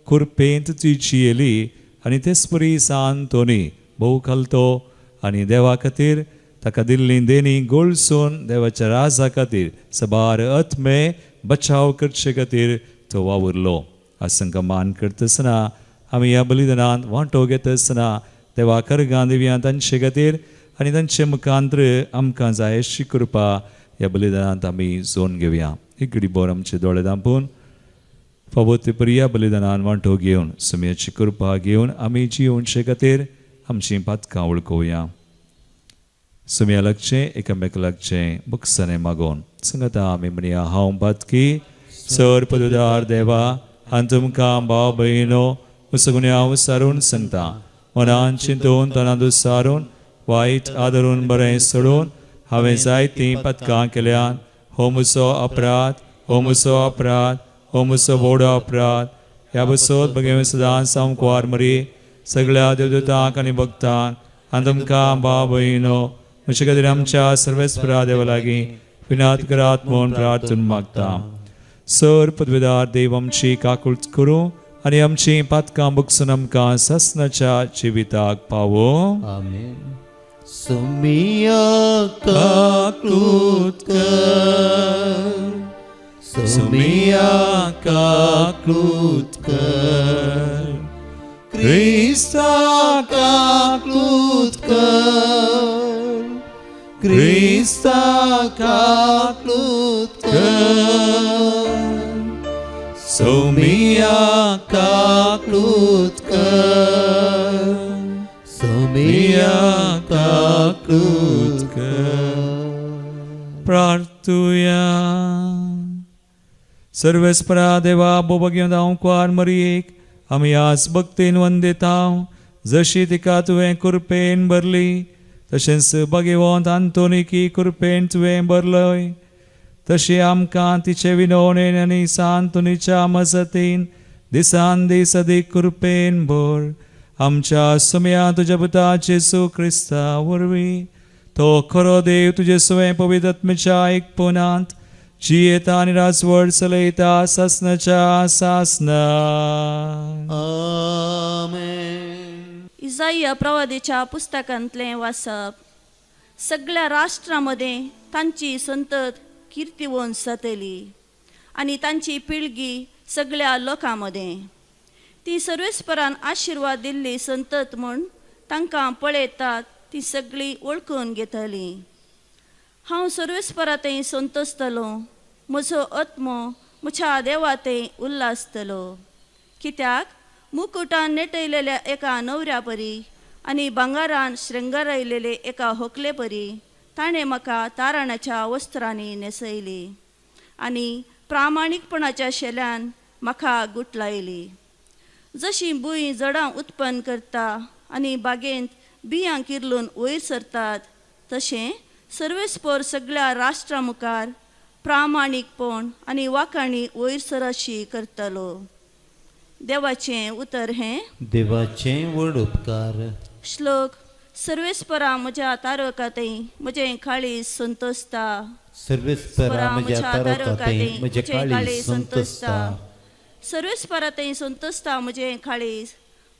कुरपेंत ती जियेली आनी तेच परी सा आंतोनी भोव खालतो आनी देवा खातीर ताका दिल्ली देणी गोळसून देवाच्या राजा खातीर सबार आत्मे बचाव करचे खातीर तो वावुरलो. आज तांकां मान करतासतना आमी ह्या बलिदानांत वांटो घेतासतना देवा करगां दिवया तांचे खातीर आनी तांचे मुखांत्र आमकां जाय अशी कृपा ह्या बलिदानांत आमी जोन घेवया. एक घडी बोर आमचे दोळे धांपून फावो ते परी ह्या बलिदानान वांटो घेवन सुमयाची कृपा घेवन आमी जियोवचे खातीर आमचीं पातकां वळखोवया. सुमया लागचें एकामेका लागचें बुकसाणें मागोवन सांगता आमी म्हणया, हांव पातकी सर पदुदार देवा आनी तुमकां भाव भयणो सगुण्या सारून सांगता, मनान चिंतून तनांत सारून वायट आदरून बरें सोडून हांवें जायतीं पदकां केल्यान. हो म्हजो अपराध, हो म्हजो अपराध, हो म्हजो व्हडो अपराध. ह्या बसोत भगवे सदां सामकुवार मरी सगळ्या देवदूतांक आनी भक्तांक आनी तुमकां भाव भयणो म्हजे खातीर आमच्या सर्वेस्परा देवा लागीं विनाद करात म्हूण प्रार्थून मागता. सर पदवेदार देव आमची काकूळ करूं आनी आमची पातकां बगसून आमकां ससनाच्या जिविताक पावो. आमेन. सुमिया काकूत कर, सुमिया काकूत कर, क्रिस्ता काकूत कर, क्रिस्ता काकूत कर, सुमिया काकूत कर, सुमिया काकूत कर. प्रार्थुया. सर्वेस्परा देवा बोबग्यो धांवकुवार मरियेक आमी आज भक्तीन वंदिता. जशी तिका तुवें कुरपेन भरली तशेंच भगवंत आंतोनिकी कुरपेन तुवें भरलय, तशी आमकां तिचे विनवणेन आनी सांतोनीच्या मजतीन दिसान दीस अदीक कुरपेन भर. आमच्या सुमया तुज्या पुता जेजू क्रिस्ता वरवीं, तो खरो देव तुजे सुवें पवित्र आत्म्याच्या एकपणांत जियेता आनी राजवट चलयता सासनाच्या सासना. आमेन. इजाईया प्रवादीच्या पुस्तकांतलें वाचप. सगळ्या राष्ट्रां मदें तांची संतत किर्तिवंत जातली आनी तांची पिळगी सगळ्या लोकां मदें. ती सर्वेस्परान आशिर्वाद दिल्ली संतत म्हूण तांकां पळयतात ती सगळीं वळखून घेतली. हांव सर्वेस्परा थंय संतोसतलो, म्हजो आत्मो म्हज्या देवा थंय उल्हासतलो. कित्याक मुकुटान नेटयलेल्या एका न्हवऱ्या परी आनी भांगारान शृंगारयलेले एका होकले परी ताणें म्हाका ताराणाच्या वस्त्रांनी न्हेसयली आनी प्रामाणीकपणाच्या शेल्यान म्हाका गुटलायली. जशी भूंय जडां उत्पन्न करता आनी बागेंत बियां किर्लून वयर सरतात तशें सर्वेस्पर सगळ्या राष्ट्रा मुखार प्रामाणीकपण आनी वाखाणी वयर सरशी करतलो. देवाचें उतर हें. देवाचे व्हड उपकार. श्लोक सर्वेस्परा म्हज्या तारकातय म्हजें काळीज संतोसता. सर्वेस्परा म्हज्या तारकातय म्हजें काळीज संतोसता. सर्वेस्परा थंय संतोसता म्हजें काळीज.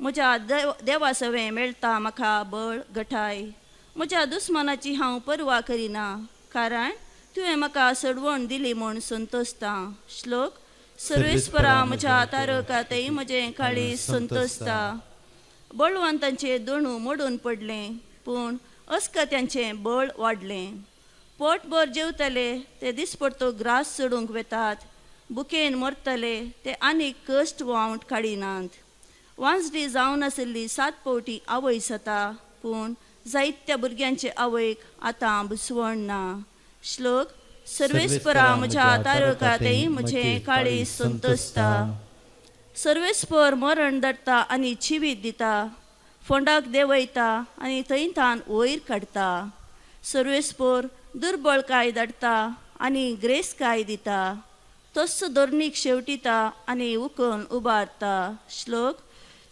म्हज्या देवा सवें मेळटा म्हाका बळ गठाय. म्हज्या दुस्मानाची हांव परवा करिना, कारण तुवें म्हाका सडवण दिली म्हूण संतोसता. श्लोक. सर्वेस्परा म्हज्या तारकातय म्हजें काळीज संतोसता. बळवंतांचे दोणू मोडून पडलें, पूण अस्कत्यांचें बळ वाडलें. पोटभर जेवतले ते दिसपडतो ग्रास चडूंक वेतात, बुकेन मरतले ते आनीक कश्ट वावंट काडिनात. वांजडी जावन आशिल्ली 7 फावटी आवय जाता, पूण जायत्या भुरग्यांचे आवयक आतां बुसवण ना. श्लोक. सर्वेस्परा म्हज्या तारकातय म्हजें काळीज संतोसता. सर्वेस्पर मरण धाडटा आनी जिवीत दिता, फोंडाक देंवयता आनी थंय थान वयर काडटा. सर्वेस्पर दुर्बळकाय धाडटा आनी ग्रेसकाय दिता, तस्सो धरणीक शेवटिता आनी उकून उबारता. श्लोक.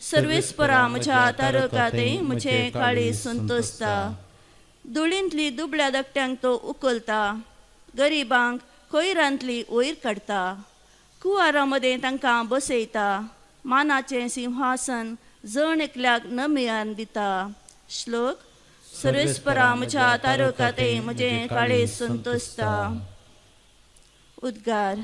सर्वेस्परा म्हज्या तारकातय म्हजें काळीज संतोसता. धुळींतली दुबळ्या धाकट्यांक तो उखलता, गरिबांक कोयरांतली वयर काडटा. कुवारां मदें तांकां बसयता, मानाचें सिंहासन जण एकल्याक नमयान दिता. श्लोक. सर्वेस्परा म्हज्या तारकातय म्हजें काळीज संतोसता. उद्गार.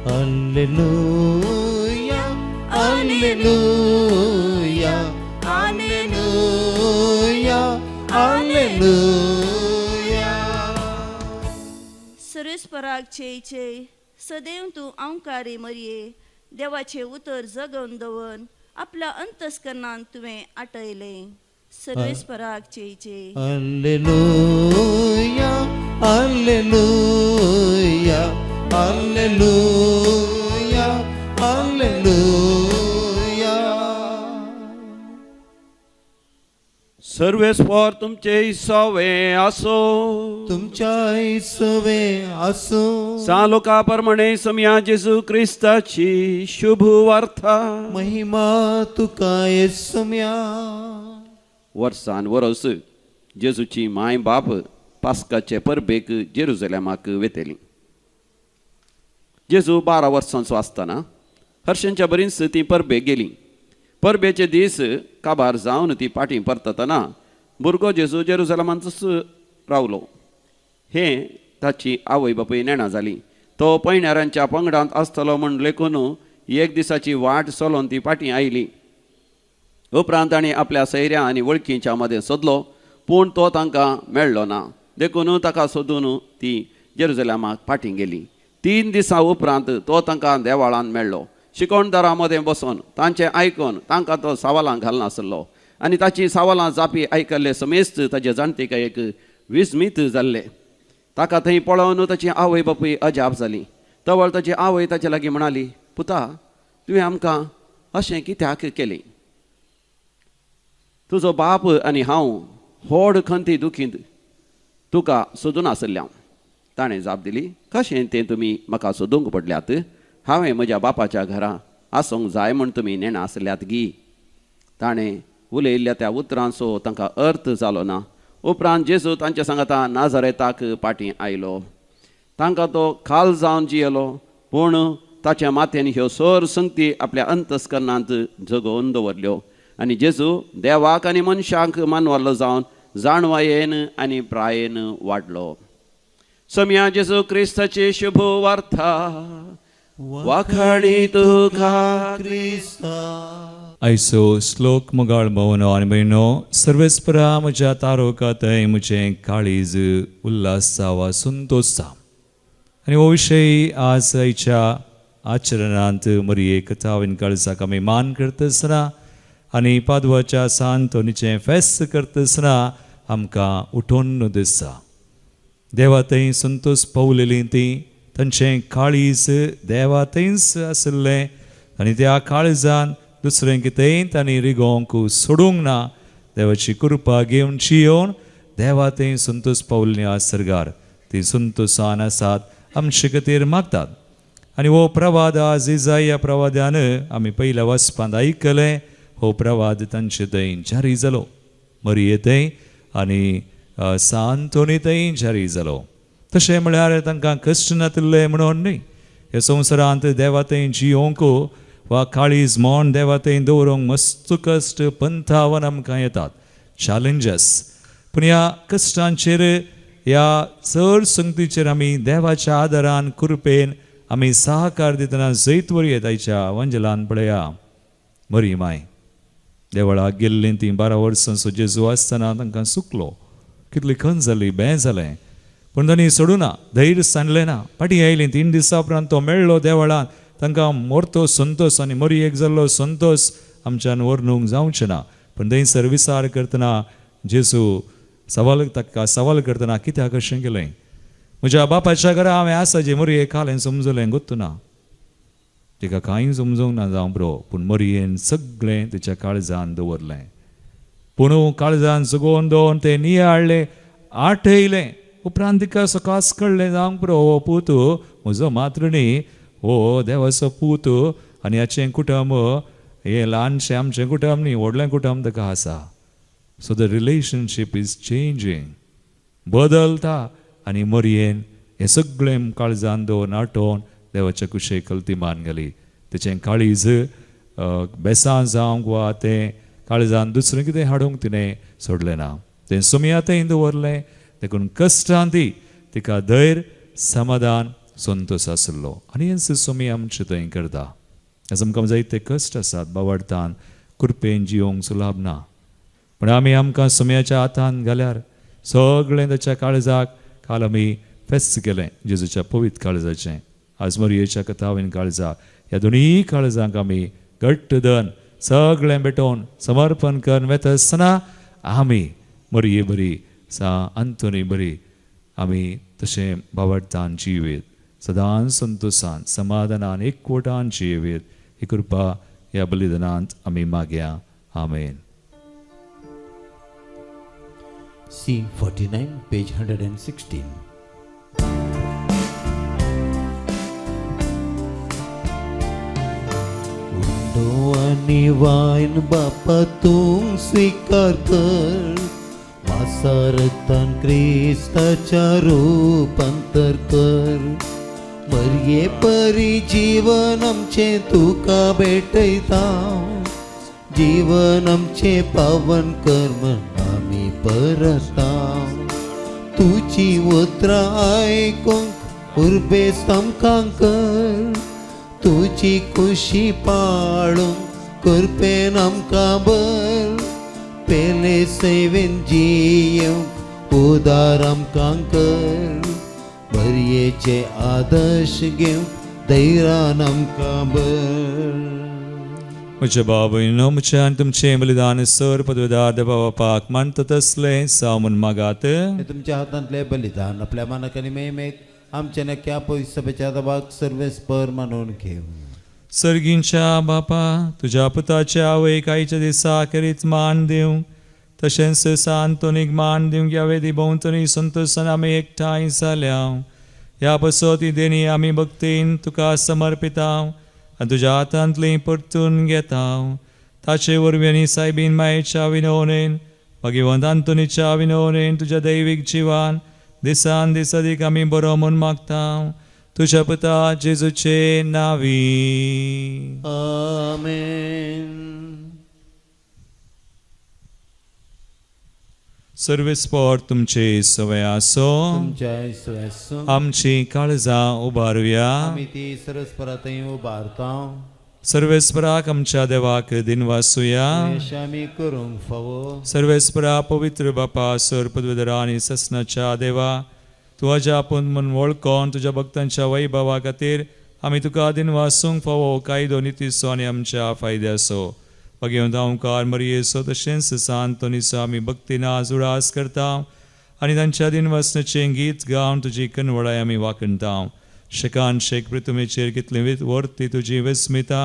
Alleluia, alleluia, alleluia, alleluia. सर्वेस्पराक चेय चेय सदैव तूं अंकारी मरये, देवाचें उतर जगोवन दवर आपल्या अंतस्करणान तुवें आटयलें. सर्वेस्पराक चेय चेय. Alleluia, alleluia, alleluia, alleluia. सर्वेस्पर तुमचे सवे आसो. तुमच्या सवे आसो. सालोका प्रमाणे समया जेजू क्रिस्ताची शुभ वार्ता. महिमा तुका येसम्या. वर्सान वरस जेजूची माय बाप पास्काचे परबेक जेरुजलेमाक वेतली. जेजू 12 वर्सांचो आसतना हर्षांच्या बरींच ती परबेक गेली. परबेचे दीस काबार जावन ती पाटी परततना भुरगो जेजू जेरुजलेमांतच रावलो. हें ताची आवय बापूय नेणा जाली. तो पयणाऱ्यांच्या पंगडांत आसतलो म्हूण लेखून एक दिसाची वाट चलोवन ती पाटी आयली. उपरांत ताणें आपल्या सैऱ्या आनी वळखींच्या मदें सोदलो, पूण तो तांकां मेळ्ळो ना. देखून ताका सोदून ती जेरुजलेमाक फाटीं गेली. 3 दिसां उपरांत तो तांकां देवाळान मेळ्ळो. शिकवणदारां मदें बसून तांचें आयकून तांकां तो सवालां घालनासलो आनी ताची सवालां जापी आयकल्ले समेस्त ताजे जाणटेकायेक विस्मीत जाल्ले. ताका थंय पळोवन ताची आवय बापूय अजाप जाली. तवळ ताची आवय ताचे लागीं म्हणाली, पुता, तुवें आमकां अशें कित्याक केलें? तुजो बाप आनी हांव व्हड खंती दुखींत तुका सोदून आसल्या. ताणें जाप दिली, कशें तें तुमी म्हाका सोदूंक पडल्यात? हांवें म्हज्या बापाच्या घरा आसूंक जाय म्हूण तुमी नेणा आसल्यात गी? ताणें उलयल्ल्या त्या उतरांचो तांकां अर्थ जालो ना. उपरांत जेजू तांच्या सांगाता नाजारेताक पाटीं आयलो. तांकां तो खाल जावन जियेलो, पूण ताच्या माथ्यान ह्यो सोर संगती आपल्या अंतस्करणांत जगोवन दवरल्यो. आनी जेजू देवाक आनी मनशांक मानवल्लो जावन जाणवायेन आनी प्रायेन वाडलो. समया जेजू क्रिस्ताची शुभ वार्ता. वाखाणी तुका क्रिस्ता. आयचो श्लोक मोगाळ भवनो आनी भयणो, सर्वेस्परा म्हज्या तारोका थंय म्हजें काळीज उल्हास जावा संतोश जाव. आनी हो विशय आज आयच्या आचरणांत मरये कथावीन काळजाक आमी मान करतासतना आनी पादवाच्या सांतोनीचें फेस्त करतासतना आमकां उठोवन दिसता. देवा थंय संतोश पावलेली ती तांचें काळीज देवा थंयच आशिल्लें आनी त्या काळजान दुसरें कितेंय तांणी रिगोवंक सोडूंक ना. देवाची कृपा घेवन जियोवन देवा थंय संतोश पावल्ली आज सर्गार ती संतोशान आसात आमचे खातीर मागतात. आनी हो प्रवाद आज इजाया प्रवाद्यान आमी पयल्या वाचपांत आयकलें. हो प्रवाद तांचे थंय जारी जालो मरये थंय आनी सांतोनी थंय जारी जालो. तशें म्हळ्यार तांकां कश्ट नातिल्ले म्हणून न्हय, ह्या संवसारांत देवा थंय जियोंक वा काळीज म्हण देवा थंय दवरूंक मस्त कश्ट पंथावन आमकां येतात, चॅलेंजस. पूण ह्या कश्टांचेर ह्या चड संगतीचेर आमी देवाच्या आदारान कृपेन आमी सहकार दितना जैत वरी ताच्या वंजलान पळया. मरी माय देवळाक गेल्लीं तीं 12 वर्सां जेजू आसतना तांकां सुकलो, कितली खंत जाली, बें जालें, पूण तांणी सोडूं ना, धैर्य सांडलें ना. फाटीं आयलीं 3 दिसां उपरांत तो मेळ्ळो देवळांत, तांकां मोरतो संतोस आनी मरयेक जाल्लो संतोस आमच्यान वर्णूंक जावचें ना. पूण थंयसर विचार करतना जेजू सवाल ताका सवाल करतना कित्याक अशें केलें, म्हज्या बापाच्या घरा हांवें आसा जे मरयेक हालें समजलें गोत्तू ना, तिका कांय समजूंक ना जावं बरो, पूण मरयेन सगळें तिच्या काळजान दवरलें. पूण काळजान सगोवन दवरून तें नियाळ्ळें, आठयलें. उपरांत तिका सकास कळ्ळें जावंक पुरो हो पूत म्हजो मात्र न्ही, हो देवाचो पूत आनी हाचें कुटुंब हें ल्हानशें आमचें कुटुंब न्ही, व्हडलें कुटुंब ताका आसा. So the relationship is changing, बदलता. आनी मरयेन हें सगळें काळजान दवरून आठोवन देवाच्या कुशेक कलती मान घाली. तेचें काळीज बेसां जावंक वा तें काळजान दुसरें कितें हाडूंक तिणें सोडलें ना, तें सुमया थंय दवरलें. देखून कश्टान ती तिका धैर्य समाधान संतोश आसलो. आनी हेंच सुमी आमचें थंय करता. आज आमकां जायते कश्ट आसात, बावडटान कृपेन जियोंक सुलाभ ना, पूण आमी आमकां सुमयाच्या हातान घाल्यार सगळें ताच्या काळजाक काल आमी फेस्त केलें जेजूच्या पवित्र काळजाचें. आज मरयेच्या कथावीन काळजा ह्या दोनूय काळजांक आमी घट्ट धन सगळें भेटोवन समर्पण करून वेता आसतना आमी मरये बरी सा अंतोनी बरी आमी तशें बावडटान जिवेत, सदांच संतोशान समाधानान एकवटान जिवेत. ही कृपा ह्या बलिदानांत आमी मागया. आमेन. C49, page 116. उंडो आनी वायन बापा तूं स्वीकार कर, मासारतान क्रिस्ताच्या रूपांतर कर, मरये परी जीवन आमचें तुका भेटयता, जीवन आमचें पावन कर म्हण आमी परता, तुजी उतरां आयकूंक उर्बेस्त आमकां कर, तुजी खुशी पाळूंक कृपेन आमकां बर, पेले सेवेन जियेवंक उदार आमकां कर, बरयेचे आदर्श घेवंक धैर्यान आमकां बर. म्हज्या बाबूय म्हज्या आनी तुमचें बलिदान सर पदवेदार देवा बापाक मानता तसलें जावं म्हूण मागात. तुमच्या हातांतलें बलिदान आपल्या मानाक आनी मेमेक आमच्या नक्या पयसभेच्या दबाक सर्वेस्पर मानून घेवं. सर्गींच्या बापा, तुज्या पुताच्या आवयक आयच्या दिसा खेरीत मान दिवंक तशेंच सांतोनीक मान दिवंक ह्या वेदी भोंवतणी संतोशान आमी एकठांय जाल्या. ह्या पासत ही देणी आमी भक्तीन तुका समर्पिता आनी तुज्या हातांतली परतून घेता. ताचे वरवीं आनी सायबीन मायेच्या विनवणेन भगवंत आंतोनीच्या विनवणेन तुज्या दैवीक जिवान दिसान दीस अदीक आमी बरो म्हूण मागता. तुज्या पुता जेजूचे नावी. आमेन. सर्वेस्पर तुमचे सवय आसो. तुमच्या सवय. आमची काळजां उबारुया. आमी ती सरस्परांतय उबारता. सर्वेस्पराक आमच्या देवाक दिनवासुया. आमी करूंक फावो. सर्वेस्परा पवित्र बापा सर पदवेदरा आनी ससनाच्या देवा, तूं अज्या आपूण म्हूण वळखोन तुज्या भक्तांच्या वैभवा खातीर आमी तुका दिनवासूंक फावो कायदो नितीचो आनी आमच्या फायद्याचो. भगवंत ओंकार मरियेचो तशेंच सांतोनीचो आमी भक्तीन उडास करता आनी तांच्या दिनवासनाचें गीत गावन तुजी कनवळाय आमी वाखणता. शेकान शेक पृथ्वीचेर कितली वर्ती तुजी विस्मिता,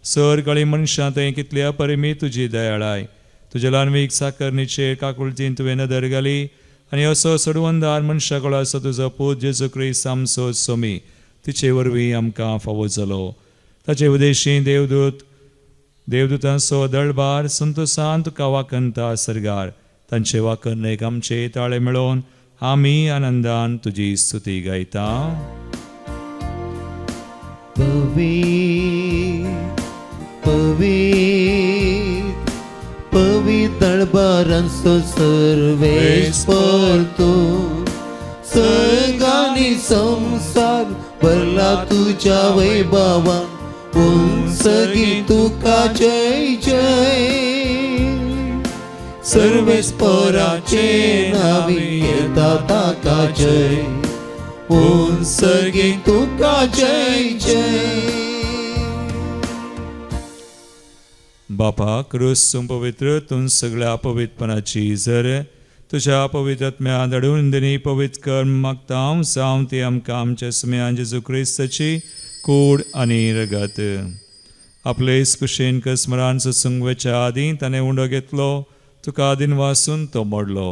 सर गळी मनशां थंय कितली अपरिमीत तुजी दयाळाय. तुज्या ल्हानवीक साकरणीचेर काकुळतीन तुवें नदर घाली आनी असो सडवंदार मनशा कळो तुजो पूत जेजू क्रिस्त आमचो सोमी तिचे वरवीं आमकां फावो जालो. ताचे उदेशी देवदूत देवदूतांचो दळबार संतोसान तुका वाखणता सर्गार तांचे वाखणेक आमचे ताळे मेळोवन आमी आनंदान तुजी स्तुती गायता. पवित्र पवित्र पवित्र दळबारांचो सर्वेस्पर तूं सर्गानी संसार भरला तुज्या वैभवान उंचगी तुका जय जय सर्वेस्पराचे नावी येता ताका जय उंचगी तुका जय जय. बापा क्रूस पवित्र तूं सगळ्या पवित्रपणाची जर तुज्या पवित्र आत्म्या धाडून दिनी पवित्र कर्म मागता हांव जावं ती आमकां आमच्या सुम्यान जेजू क्रिस्ताची कूड आनी रगत. आपले कुशेन स्मरान सत्संगच्या आदीं ताणें उंडो घेतलो तुका आदीन वासून तो मोडलो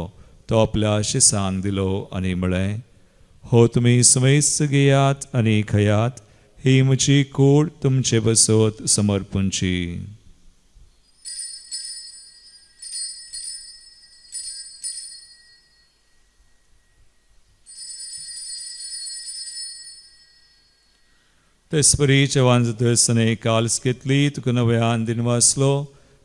तो आपल्या शिसांक दिलो आनी म्हळें हो तुमी समेस्त घेयात आनी खयात ही म्हजी कूड तुमचे बसत समर्पूंची. तेसपरी जेवण जातच काल्स घेतली तुका नव्यान दिन वाचलो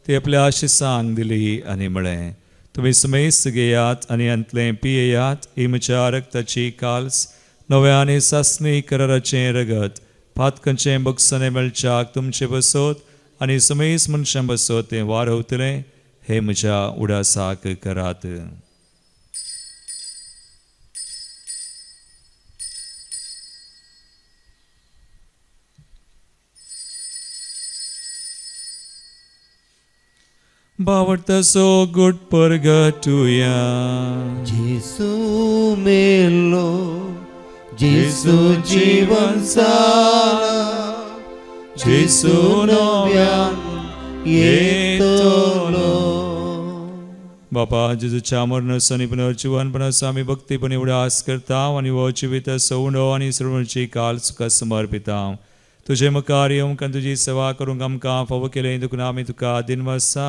ती आपल्या शिसांक दिली आनी म्हळें तुमी समेस्त घेयात आनी हांतलें पियेयात ही म्हज्या रक्ताची काल्स नव्या आनी सासणी कराराचें रगत पातकांचें बगसणें मेळच्याक तुमचे बसत आनी समेस्त मनशां बसत तें वारवतलें हें म्हज्या उडासाक करात. बावडतासो गुड परगटुया. जेसू मेलो जेसू जीवन जाला जेसू नव्यान येतलो. बापा जेजूच्या मरणाचो आनी पुनर्जीवनपणाचो आमी भक्तीपणी उडास करता आनी हो जिविताचो उंडो आनी सर्वांची काल तुका समर्पिता. तुजे मुखार येवंक आनी तुजी सेवा करूंक आमकां फावो केलें देखून आमी तुका दिनवासा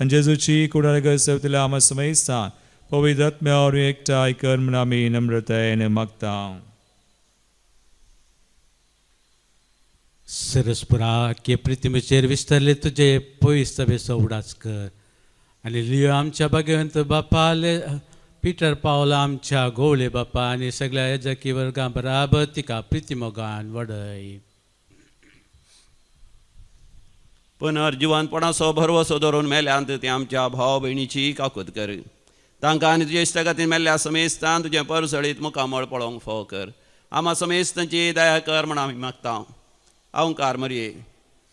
आनी जेजूची कुडार सेवतल्या आमा समयस्ता पवित्र आत्म्या वरवीं एकठांय कर म्हूण आमी नम्रतायेन मागता. सरस्पुरा के प्रतिमेचेर विस्तारले तुजे पवित्र सभेचो उडास कर आनी लियो आमच्या भाग्यवंत बापाले पिटर पावला आमच्या गोवळे बापा आनी सगळ्या याजकी वर्गां बराबर तिका प्रितिमोगान वडय. पुनर्जिवनपणाचो भरवसो धरून मेल्यांत ती आमच्या भाव भयणीची काकूत कर. तांकां आनी तुजे इश्टागतीन मेल्ल्या समेस्तान तुजें परसळीत मुखामळ पळोवंक फावो कर. आमा समेस्तांची दया कर म्हण आमी मागता. अहंकार मरये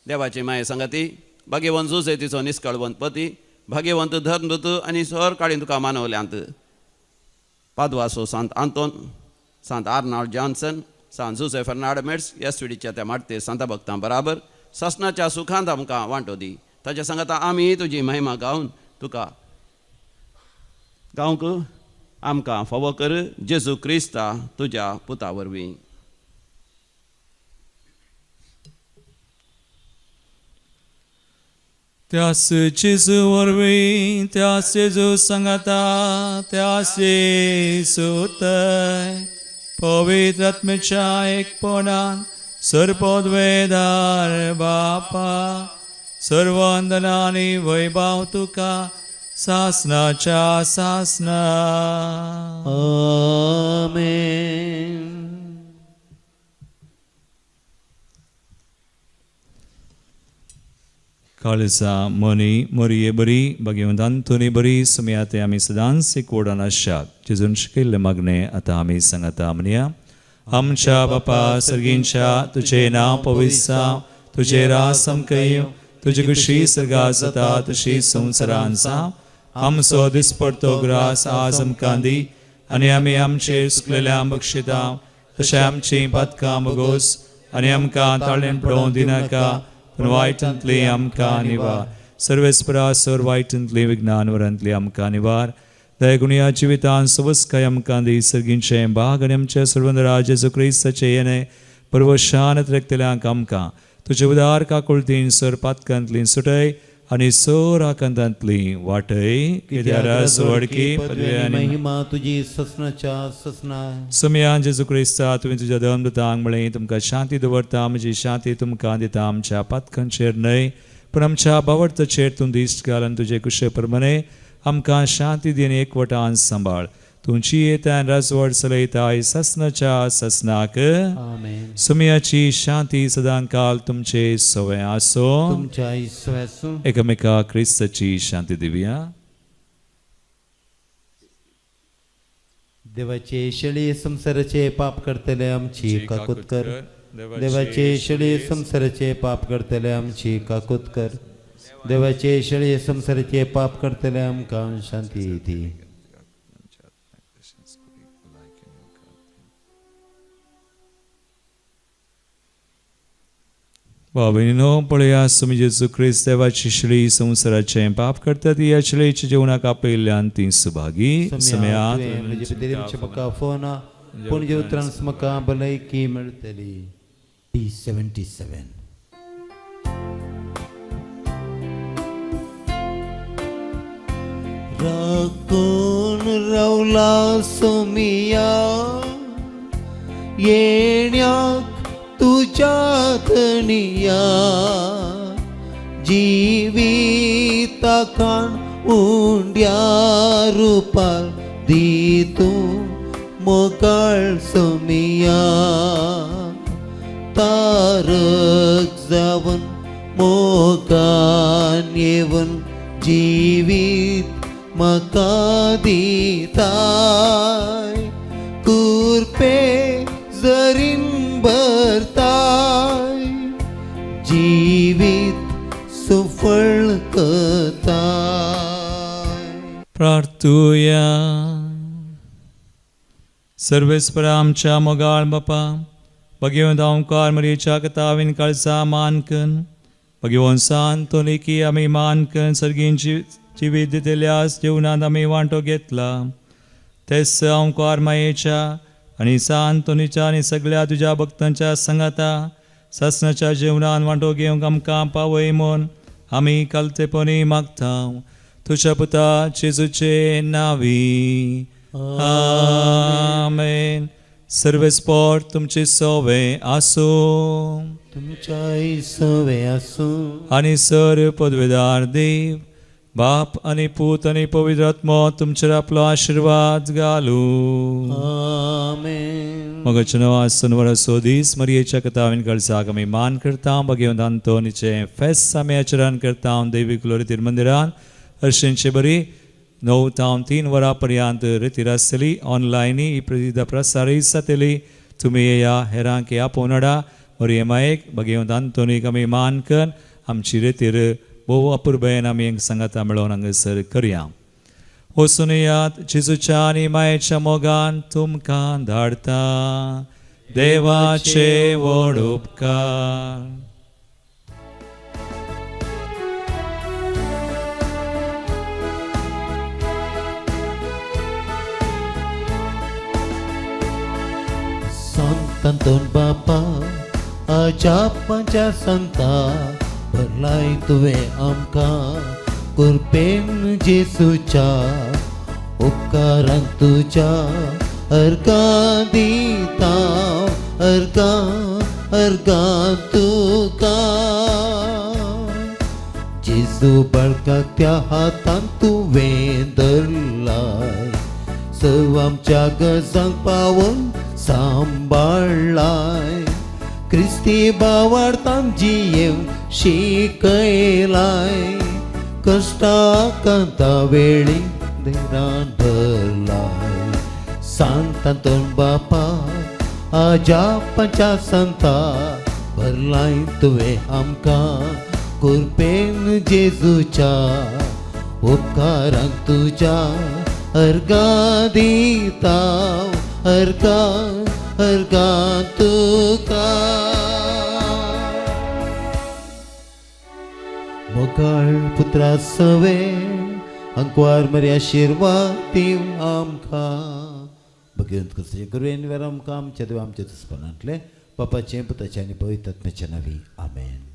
देवाची माये सांगाती भाग्यवंत जुजे तिचो निस्कळवंत पती भाग्यवंत धर्मदूत आनी सर काळीन तुका मानवल्यांत पादवासो Sant Anton Sant Arnold Johnson Sant Jose Fernando Mets S विडीच्या त्या माटते सांता भक्तां बराबर सासनाच्या सुखांत आमकां वांटो दी. ताच्या सांगाता आमी तुजी महिमा गावन तुका गावंक आमकां फावो कर जेजू क्रिस्ता तुज्या पुता वरवीं. त्यास जेजू वरवीं त्यास जेजू सांगाता त्यास जेजू पवित्र आत्म्याच्या एकपणान सर्वोद्वेदार बापा सर्वंदनानी वैभव तुका सासनाच्या सासना. आमेन. काळजा मनी मरिये बरी भाग्यवंत अंतोनी बरी सुमयाते आमी सदांच एकवटान आसशात. जेजून शिकयल्लें मागणें आतां आमी सांगाता म्हणया. आमच्या बापा सर्गींच्या तुजें नांव पवित्र जावं तुजें राज आमकां येवं तुजी खुशी सर्गात जाता तशी संवसारांत जावं. आमचो दिसपडतो ग्रास आज आमकां दी आनी आमी आमचेर चुकलेल्या बक्षिता तशें आमचीं पातकां भोगोस आनी आमकां ताळेन पडोवंक दिनाका पूण वायटांतली आमकां निवार. सर्वेस्परा सर वायटांतली विज्ञानवरांतली आमकां निवार. दयगुणया जिवितान सवस्काय आमकां दी सर्गींचें भाग आनी आमच्या सर्वंद राज जेजू क्रिस्ताचें येणें परवशान रक्तल्यांक आमकां तुजे उदार काकुळतीन सर पातकांतली सुटय आनी सर आकांतांतली वाटय. कित्याक राजवडकी पदवी आनी महिमा तुजी ससनाच्या ससना. सुमया जेजू क्रिस्ता, तुवें तुज्या दमदूतांक म्हळें, तुमकां शांती दवरता, म्हजी शांती तुमकां दिता. आमच्या पातकांचेर न्हय पूण आमच्या बावडताचेर तूं दिश्ट घाल आनी तुजे कुशे प्रमाणे आमकां शांती दी आनी एकवटान सांबाळ. तुमची येता राजवड चलयताय ससनाच्या ससनाक. आमेन. सुमयाची शांती सदांकाल तुमचे सवय आसो. तुमच्या इसव्यासूं. एकामेका क्रिस्ताची शांती दिवया. देवाचे शेळी संसाराचे पाप करतले आमची काकूत कर. देवाचे शेळी संसाराचे पाप करतले आमची काकूत कर. देवाचे शेळी संसाराचे पाप करतले आमकां शांती दी. भाव-भयणींनो, पळया सुमी जेजू क्रिस्त देवाची शेळी संवसाराचें पाप करता ती ह्या शेळयेच्या जेवणाक आपयल्ल्यान ती सुभागी. सम्या म्हाका फोना पूण जे उतरान म्हाका भलायकी मेळटली. 77. राखून रावला सोमिया येण्याक तुज्या धनिया, जिविता खाण उंड्या रुपार दी तूं मोगाळ सोमिया. तारक जावन मोगान येवन जिवीत म्हाका दिताय, कुरपे जरीन भरताय, जिवीत सुफळ करताय. प्रार्थुया. सर्वेस्परा आमच्या मोगाळ बापा, भगवंत ओंकार मरियेच्या कथावीन काळजा मान कन भगवंत सांतो लेखी आमी मान कन सर्गींची जिवीत दितल्या जेवणांत आमी वांटो घेतला. तेच ओंकार मायेच्या आनी सांतोनीच्या आनी सगळ्या तुज्या भक्तांच्या संगाता सासणाच्या जेवणान वांटो घेवंक आमकां पावय म्हूण आमी कालतेपणी मागता. तुज्या पुता जेजूचे नावी आमेन. सर्वेस्पोर तुमचे सोवे आसूं. तुमच्याय सवे आसूं. आनी सर पदवेदार देव बाप आनी पूत आनी पवित्र आत्मो तुमचेर आपलो आशिर्वाद घालूं. आमेन. मगचनो आसून वरसो दीस मरियेच्या कथावीन कळसाक आमी मान करता. भगवंत आंतोनीचें फेस्त आमी आचरण करता. देवी कुलोरी मंदिरान हर्शींचे बरी 9 तावन 3 वरां पर्यंत रितीर आसतली. ऑनलायनी ही प्रसिद्ध प्रसारीत जातली. तुमी येया, हेरांक आपोवन हाडा. मरिये मायेक भगवंत आंतोनीक आमी मान कर आमची रितीर भोव अपुरबयेन आमी एक सांगाता मेळोवन हांगासर करया. वचून येयात, जेजूच्या आनी मायेच्या मोगान तुमकां धाडटा. देवाचे व्हड उपकार. संत बापा अजापाच्या संता भरलाय तुवें आमकां कुरपेन जेसूच्या उपकारांक तुज्या अर्गां दिता, अर्गां अर्गां तुका. जेजू बाळकाक त्या हातान तुवें धरलाय, सव आमच्या गजांक पावोवन सांबाळ्ळाय. क्रिस्ती बावार्थान जियेवन शिकयलाय, कश्टाकांता वेळी धैर्यान भरलाय. सांतांतोन बापा अजापाच्या संता भरलाय तुवें आमकां कुरपेन जेजूच्या उपकारांक तुज्या अर्गां दिता, अर्गां अर्गां तुका. मोगाळ पुत्रा सवे अंकवार मरी आशिर्वाद दिव आमकां. भगवंत कसले करुयेन वेर आमकां आमच्या देव आमच्या दुस्पनांतले बापाचें, पुताचें आनी पवित्र आत्म्याच्या नांवी, आमेन.